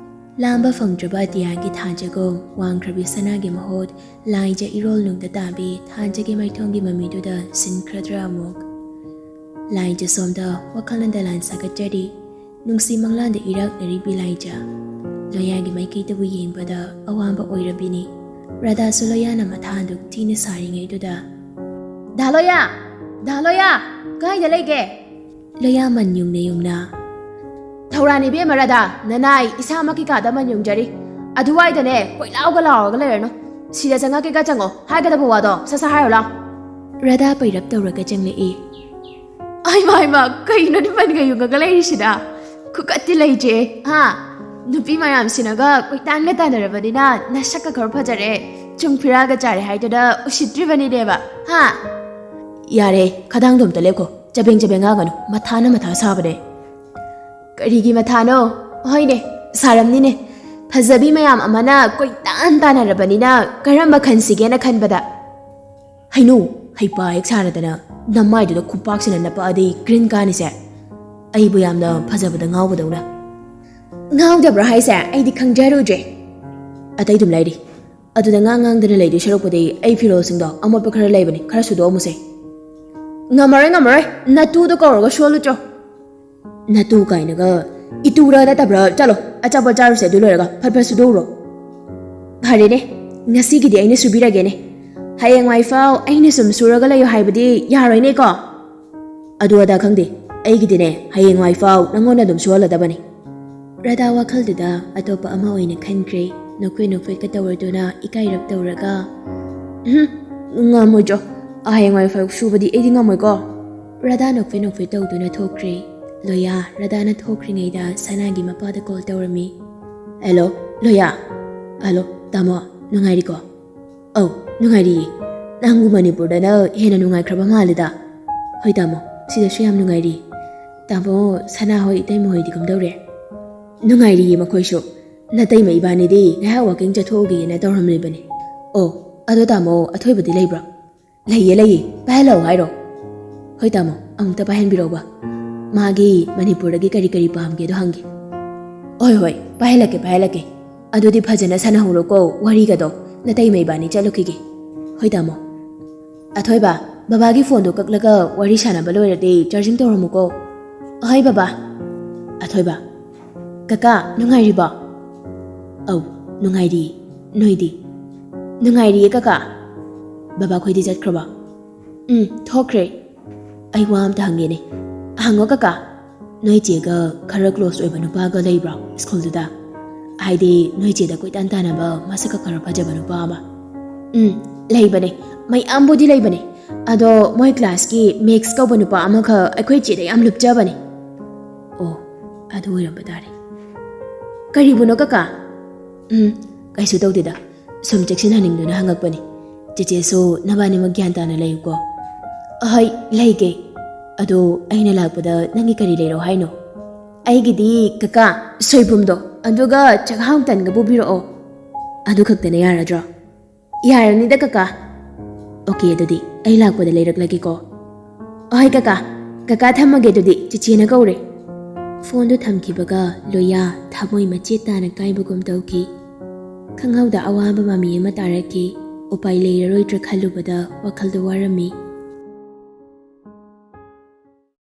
ꯂꯥꯝꯕ ꯐꯪꯗ꯭ꯔꯕ ꯑꯇꯤꯌꯥꯒꯤ ꯊꯥꯖꯒꯨꯝ ꯋꯥꯡꯈ꯭ꯔꯕꯤ ꯁꯅꯥꯒꯤ ꯃꯍꯨꯠ ꯂꯥꯏꯖ ꯏꯔꯣꯜ ꯅꯨꯡꯗ ꯇꯥꯕꯤ ꯊꯥꯖꯒꯤ ꯃꯥꯏꯊꯣꯡꯒꯤ ꯃꯃꯤꯗꯨꯗ ꯁꯤꯟꯈ꯭ꯔꯗ꯭ꯔꯥ ꯑꯃꯨꯛ? ꯂꯥꯏꯖ ꯁꯣꯝꯗ ꯋꯥꯈꯜꯅ ꯗꯂꯥꯟ ꯁꯥꯒꯠꯆꯔꯤ꯫ ꯅꯨꯡꯁꯤ ꯃꯪꯂꯥꯟꯗ ꯏꯔꯥꯛꯅꯔꯤꯕꯤ ꯂꯥꯏꯖ꯫ ꯂꯣꯌꯥꯒꯤ ꯃꯥꯏꯀꯩꯗꯕꯨ ꯌꯦꯡꯕꯗ ꯑꯋꯥꯕ ꯑꯣꯏꯔꯕꯤꯅꯤ꯫ ꯔꯥꯙꯥꯁꯨ ꯂꯣꯌꯥꯅ ꯃꯊꯥꯗꯨ ꯊꯤꯅ ꯁꯥꯔꯤꯉꯩꯗꯨꯗ, "ꯗꯥ ꯂꯣꯌꯥ! ꯗꯥ ꯂꯣꯌꯥ! ꯀꯥꯏꯗ ꯂꯩꯒꯦ?" ꯂꯣꯌꯥ ꯃꯟ ꯌꯨꯡꯅ ꯌꯨꯡꯅ, "ꯊꯧꯔꯥꯅꯤ ꯏꯕꯦꯝꯃ ꯔꯥꯙꯥ, ꯅꯅꯥꯏ ꯏꯁꯥꯃꯛꯀꯤ ꯀꯥꯗ ꯃꯟ ꯌꯨꯡꯖꯔꯤ꯫ ꯑꯗꯨꯋꯥꯏꯗꯅꯦ ꯀꯣꯏꯂꯥꯎꯒ ꯂꯥꯎꯔꯒ ꯂꯩꯔꯅꯨ꯫ ꯁꯤꯗ ꯆꯪꯉꯛꯀꯦꯒ ꯆꯪꯉꯣ, ꯍꯥꯏꯒꯗꯕ ꯋꯥꯗꯣ ꯁꯠ ꯁꯠ ꯍꯥꯏꯔꯣ ꯂꯥꯎ꯫" ꯔꯥꯙꯥ ꯄꯩꯔꯞ ꯇꯧꯔꯒ ꯆꯪꯂꯛꯏ꯫ "ꯑꯩꯃ, ꯑꯩꯃ, ꯀꯩꯅꯣꯅꯦ ꯃꯟꯒ ꯌꯨꯡꯉꯒ ꯂꯩꯔꯤꯁꯤꯅ? ꯈꯨꯀꯠꯇꯤ ꯂꯩꯖꯦ, ꯍꯥ? ꯅꯨꯄꯤ ꯃꯌꯥꯝꯁꯤꯅꯒ ꯀꯣꯏꯇꯥꯟꯒ ꯇꯥꯟꯅꯔꯕꯅꯤꯅ ꯅꯁꯛꯀ ꯈꯔ ꯐꯖꯔꯦ, ꯆꯨꯡ ꯐꯤꯔꯥꯒ ꯆꯥꯔꯦ ꯍꯥꯏꯗꯨꯅ ꯎꯁꯤꯠꯇ꯭ꯔꯤꯕꯅꯤꯅꯦꯕ, ꯍꯥ?" "ꯌꯥꯔꯦ, ꯈꯗꯥꯡꯗꯣ ꯑꯝꯇ ꯂꯦꯞꯈꯣ꯫ ꯆꯕꯦꯡ ꯆꯕꯦꯡ ꯉꯥꯡꯒꯅꯨ, ꯃꯊꯥꯅ ꯃꯊꯥ ꯁꯥꯕꯅꯦ꯫" "ꯀꯔꯤꯒꯤ ꯃꯊꯥꯅꯣ? ꯍꯣꯏꯅꯦ, ꯁꯥꯔꯝꯅꯤꯅꯦ꯫ ꯐꯖꯕꯤ ꯃꯌꯥꯝ ꯑꯃꯅ ꯀꯣꯏꯇꯥꯟ ꯇꯥꯟꯅꯔꯕꯅꯤꯅ ꯀꯔꯝꯕ ꯈꯟꯁꯤꯒꯦꯅ ꯈꯟꯕꯗ꯫" "ꯍꯩꯅꯨ, ꯍꯩꯄꯥ ꯍꯦꯛ ꯁꯥꯔꯗꯅ ꯅꯃꯥꯏꯗꯨꯗ ꯈꯨꯄꯥꯛꯁꯤꯅ ꯅꯞꯄꯛꯑꯗꯤ ꯒ꯭ꯔꯤꯟ ꯀꯥꯅꯤꯁꯦ꯫ ꯑꯩꯕꯨ ꯌꯥꯝꯅ ꯐꯖꯕꯗ ꯉꯥꯎꯕꯗꯧꯅ꯫" "ꯉꯥꯎꯗꯕ꯭ꯔꯣ ꯍꯥꯏꯁꯦ? ꯑꯩꯗꯤ ꯈꯪꯖꯔꯨꯗ꯭ꯔꯦ꯫" "ꯑꯇꯩꯗꯨꯝ ꯂꯩꯔꯤ꯫ ꯑꯗꯨꯗ ꯉꯥꯡ ꯉꯥꯡꯗꯅ ꯂꯩꯗꯣꯏ ꯁꯔꯨꯛꯄꯨꯗꯤ ꯑꯩ ꯐꯤꯔꯣꯜꯁꯤꯡꯗꯣ ꯑꯃꯣꯠꯄ ꯈꯔ ꯂꯩꯕꯅꯤ, ꯈꯔ ꯁꯨꯗꯣꯛꯑꯝꯃꯨꯁꯦ꯫" "ꯉꯝꯃꯔꯣꯏ, ꯉꯝꯃꯔꯣꯏ꯫ ꯅꯇꯨꯗꯣ ꯀꯧꯔꯒ ꯁꯨꯍꯜꯂꯨꯆꯣ꯫" "ꯅꯇꯨ ꯀꯥꯏꯅꯒ, ꯏꯇꯨꯔ ꯅꯠꯇꯕ꯭ꯔꯥ? ꯆꯠꯂꯣ, ꯑꯆꯥꯄꯣꯠ ꯆꯥꯔꯨꯁꯦ, ꯑꯗꯨ ꯂꯣꯏꯔꯒ ꯐꯠ ꯐꯠ ꯁꯨꯗꯣꯛꯎꯔꯣ꯫" "ꯐꯔꯦꯅꯦ, ꯉꯁꯤꯒꯤꯗꯤ ꯑꯩꯅ ꯁꯨꯕꯤꯔꯒꯦꯅꯦ꯫ ꯍꯌꯦꯡꯋꯥꯏꯐꯥꯎ ꯑꯩꯅ ꯁꯨꯝ ꯁꯨꯔꯒ ꯂꯩꯌꯨ ꯍꯥꯏꯕꯗꯤ ꯌꯥꯔꯣꯏꯅꯦꯀꯣ?" "ꯑꯗꯨ ꯑꯗꯥ ꯈꯪꯗꯦ, ꯑꯩꯒꯤꯗꯤꯅꯦ ꯍꯌꯦꯡꯋꯥꯏꯐꯥꯎ ꯅꯪꯉꯣꯟꯗ ꯑꯗꯨꯝ ꯁꯨꯍꯜꯂꯗꯕꯅꯤ꯫" ꯔꯥꯙꯥ ꯋꯥꯈꯜꯗꯨꯗ ꯑꯇꯣꯞꯄ ꯑꯃ ꯑꯣꯏꯅ ꯈꯟꯈ꯭ꯔꯦ꯫ ꯅꯣꯛꯐꯦꯠ ꯅꯣꯛꯐꯦꯠꯀ ꯇꯧꯔꯗꯨꯅ ꯏꯀꯥꯏꯔꯞ ꯇꯧꯔꯒ, "ꯎꯝ, ꯉꯝꯃꯣꯏꯗ꯭ꯔꯣ? ꯍꯌꯦꯡꯋꯥꯏꯐꯥꯎ ꯁꯨꯕꯗꯤ ꯑꯩꯗꯤ ꯉꯝꯃꯣꯏꯀꯣ꯫" ꯔꯥꯙꯥ ꯅꯣꯛꯐꯦꯠ ꯅꯣꯛꯐꯦꯠ ꯇꯧꯗꯨꯅ ꯊꯣꯛꯈ꯭ꯔꯦ꯫ ꯂꯣꯌꯥ, ꯔꯥꯙꯥꯅ ꯊꯣꯛꯈ꯭ꯔꯤꯉꯩꯗ ꯁꯅꯥꯒꯤ ꯃꯄꯥꯗ ꯀꯣꯜ ꯇꯧꯔꯝꯃꯤ꯫ "ꯍꯦꯜꯂꯣ, ꯂꯣꯌꯥ꯫ ꯍꯜꯂꯣ, ꯇꯥꯃꯣ, ꯅꯨꯡꯉꯥꯏꯔꯤꯀꯣ? ꯑꯧ, ꯅꯨꯡꯉꯥꯏꯔꯤꯌꯦ꯫ ꯅꯪꯕꯨ ꯃꯅꯤꯄꯨꯔꯗꯅ ꯍꯦꯟꯅ ꯅꯨꯡꯉꯥꯏꯈ꯭ꯔꯕ ꯃꯥꯜꯂꯤꯗ꯫ ꯍꯣꯏ ꯇꯥꯃꯣ, ꯁꯤꯗꯁꯨ ꯌꯥꯝ ꯅꯨꯡꯉꯥꯏꯔꯤ꯫ ꯇꯥꯃꯣ, ꯁꯅꯥ ꯍꯣꯏ, ꯏꯇꯩꯃ ꯍꯣꯏꯗꯤ ꯀꯝꯗꯧꯔꯦ? ꯅꯨꯡꯉꯥꯏꯔꯤꯌꯦ ꯃꯈꯣꯏꯁꯨ꯫ ꯅꯇꯩꯃ ꯏꯕꯥꯅꯤꯗꯤ ꯉꯥꯏꯍꯥꯛ ꯋꯥꯀꯤꯡ ꯆꯠꯊꯣꯛꯎꯒꯦꯅ ꯇꯧꯔꯝꯂꯤꯕꯅꯤ꯫ ꯑꯣ, ꯑꯗꯣ ꯇꯥꯃꯣ, ꯑꯊꯣꯏꯕꯗꯤ ꯂꯩꯕ꯭ꯔꯣ? ꯂꯩꯌꯦ, ꯂꯩꯌꯦ꯫ ꯄꯥꯏꯍꯜꯂꯛꯑꯣ ꯍꯥꯏꯔꯣ? ꯍꯣꯏ ꯇꯥꯃꯣ, ꯑꯃꯨꯛꯇ ꯄꯥꯏꯍꯟꯕꯤꯔꯛꯎꯕ꯫ ꯃꯥꯒꯤ ꯃꯅꯤꯄꯨꯔꯗꯒꯤ ꯀꯔꯤ ꯀꯔꯤ ꯄꯥꯝꯒꯦꯗꯣ ꯍꯪꯒꯦ꯫ ꯍꯣꯏ, ꯍꯣꯏ, ꯄꯥꯏꯍꯜꯂꯛꯀꯦ, ꯄꯥꯏꯍꯜꯂꯛꯀꯦ꯫ ꯑꯗꯨꯗꯤ ꯐꯖꯅ ꯁꯥꯟꯅꯍꯧꯔꯣꯀꯣ, ꯋꯥꯔꯤꯒꯗꯣ꯫ ꯅꯇꯩꯃ ꯏꯕꯥꯅꯤ ꯆꯠꯂꯨꯈꯤꯒꯦ꯫ ꯍꯣꯏ ꯇꯥꯃꯣ꯫ ꯑꯊꯣꯏꯕ, ꯕꯕꯥꯒꯤ ꯐꯣꯟꯗꯣ ꯀꯛꯂꯒ ꯋꯥꯔꯤ ꯁꯥꯟꯅꯕ ꯂꯣꯏꯔꯗꯤ ꯆꯥꯔꯖꯤꯡ ꯇꯧꯔꯝꯃꯨꯀꯣ꯫ ꯍꯣꯏ ꯕꯕꯥ꯫ ꯑꯊꯣꯏꯕ, ꯀꯀꯥ, ꯅꯨꯡꯉꯥꯏꯔꯤꯕꯣ? ꯑꯧ, ꯅꯨꯡꯉꯥꯏꯔꯤ꯫ ꯅꯣꯏꯗꯤ? ꯅꯨꯡꯉꯥꯏꯔꯤꯌꯦ ꯀꯀꯥ꯫ ꯕꯕꯥ ꯈꯣꯏꯗꯤ ꯆꯠꯈ꯭ꯔꯕꯣ? ꯎꯝ, ꯊꯣꯛꯈ꯭ꯔꯦ꯫ ꯑꯩ ꯋꯥ ꯑꯝꯇ ꯍꯪꯒꯦꯅꯦ꯫ ꯍꯪꯉꯣ ꯀꯀꯥ꯫ ꯅꯣꯏ ꯆꯦꯒ ꯈꯔ ꯀ꯭ꯂꯣꯁ ꯑꯣꯏꯕ ꯅꯨꯄꯥꯒ ꯂꯩꯕ꯭ꯔꯣ ꯁ꯭ꯀꯨꯜꯗꯨꯗ? ꯍꯥꯏꯗꯤ ꯅꯣꯏ ꯆꯦꯗ ꯀꯣꯏꯇꯥꯟ ꯇꯥꯟꯅꯕ, ꯃꯁꯛꯀ ꯈꯔ ꯐꯖꯕ ꯅꯨꯄꯥ ꯑꯃ꯫ ꯎꯝ, ꯂꯩꯕꯅꯦ꯫ ꯃꯌꯥꯝꯕꯨꯗꯤ ꯂꯩꯕꯅꯦ꯫ ꯑꯗꯣ ꯃꯣꯏ ꯀ꯭ꯂꯥꯁꯀꯤ ꯃꯦꯛꯁ ꯀꯧꯕ ꯅꯨꯄꯥ ꯑꯃꯈꯛ ꯑꯩꯈꯣꯏ ꯆꯦꯗ ꯌꯥꯝ ꯂꯨꯞꯆꯕꯅꯦ꯫ ꯑꯣ, ꯑꯗꯨ ꯑꯣꯏꯔꯝꯕ ꯇꯥꯔꯦ꯫ ꯀꯔꯤꯕꯨꯅꯣ ꯀꯀꯥ? ꯎꯝ, ꯀꯩꯁꯨ ꯇꯧꯗꯦꯗ꯫ ꯁꯨꯝ ꯆꯦꯛꯁꯤꯟꯍꯟꯅꯤꯡꯗꯨꯅ ꯍꯪꯉꯛꯄꯅꯤ꯫ ꯆꯦꯆꯦꯁꯨ ꯅꯕꯥꯅꯤꯃꯛ ꯒ꯭ꯌꯥꯟ ꯇꯥꯅ ꯂꯩꯌꯨꯀꯣ꯫ ꯑꯍꯣꯏ, ꯂꯩꯒꯦ꯫ ꯑꯗꯣ ꯑꯩꯅ ꯂꯥꯛꯄꯗ ꯅꯪꯒꯤ ꯀꯔꯤ ꯂꯩꯔꯛꯑꯣ ꯍꯥꯏꯅꯣ? ꯑꯩꯒꯤꯗꯤ ꯀꯀꯥ, ꯁꯣꯏꯕꯨꯝꯗꯣ, ꯑꯗꯨꯒ ꯆꯥꯛꯍꯥꯎ ꯇꯟꯒ ꯄꯨꯕꯤꯔꯛꯑꯣ꯫ ꯑꯗꯨ ꯈꯛꯇꯅ ꯌꯥꯔꯗ꯭ꯔꯣ? ꯌꯥꯔꯅꯤꯗ ꯀꯀꯥ꯫ ꯑꯣꯀꯦ, ꯑꯗꯨꯗꯤ ꯑꯩ ꯂꯥꯛꯄꯗ ꯂꯩꯔꯛꯂꯒꯦꯀꯣ꯫ ꯑꯍꯣꯏ ꯀꯀꯥ꯫ ꯀꯀꯥ ꯊꯝꯃꯒꯦ ꯑꯗꯨꯗꯤ, ꯆꯦꯆꯦꯅ ꯀꯧꯔꯦ꯫ ꯐꯣꯟꯗꯨ ꯊꯝꯈꯤꯕꯒ ꯂꯣꯌꯥ ꯊꯃꯣꯏ ꯃꯆꯦꯠ ꯇꯥꯅ ꯀꯥꯏꯕꯒꯨꯝ ꯇꯧꯈꯤ꯫ ꯈꯪꯍꯧꯗ ꯑꯋꯥꯕ ꯃꯃꯤ ꯑꯃ ꯇꯥꯔꯛꯈꯤ꯫ ꯎꯄꯥꯏ ꯂꯩꯔꯔꯣꯏꯗ꯭ꯔꯥ ꯈꯜꯂꯨꯕꯗ ꯋꯥꯈꯜꯗꯨ ꯋꯥꯔꯝꯃꯤ꯫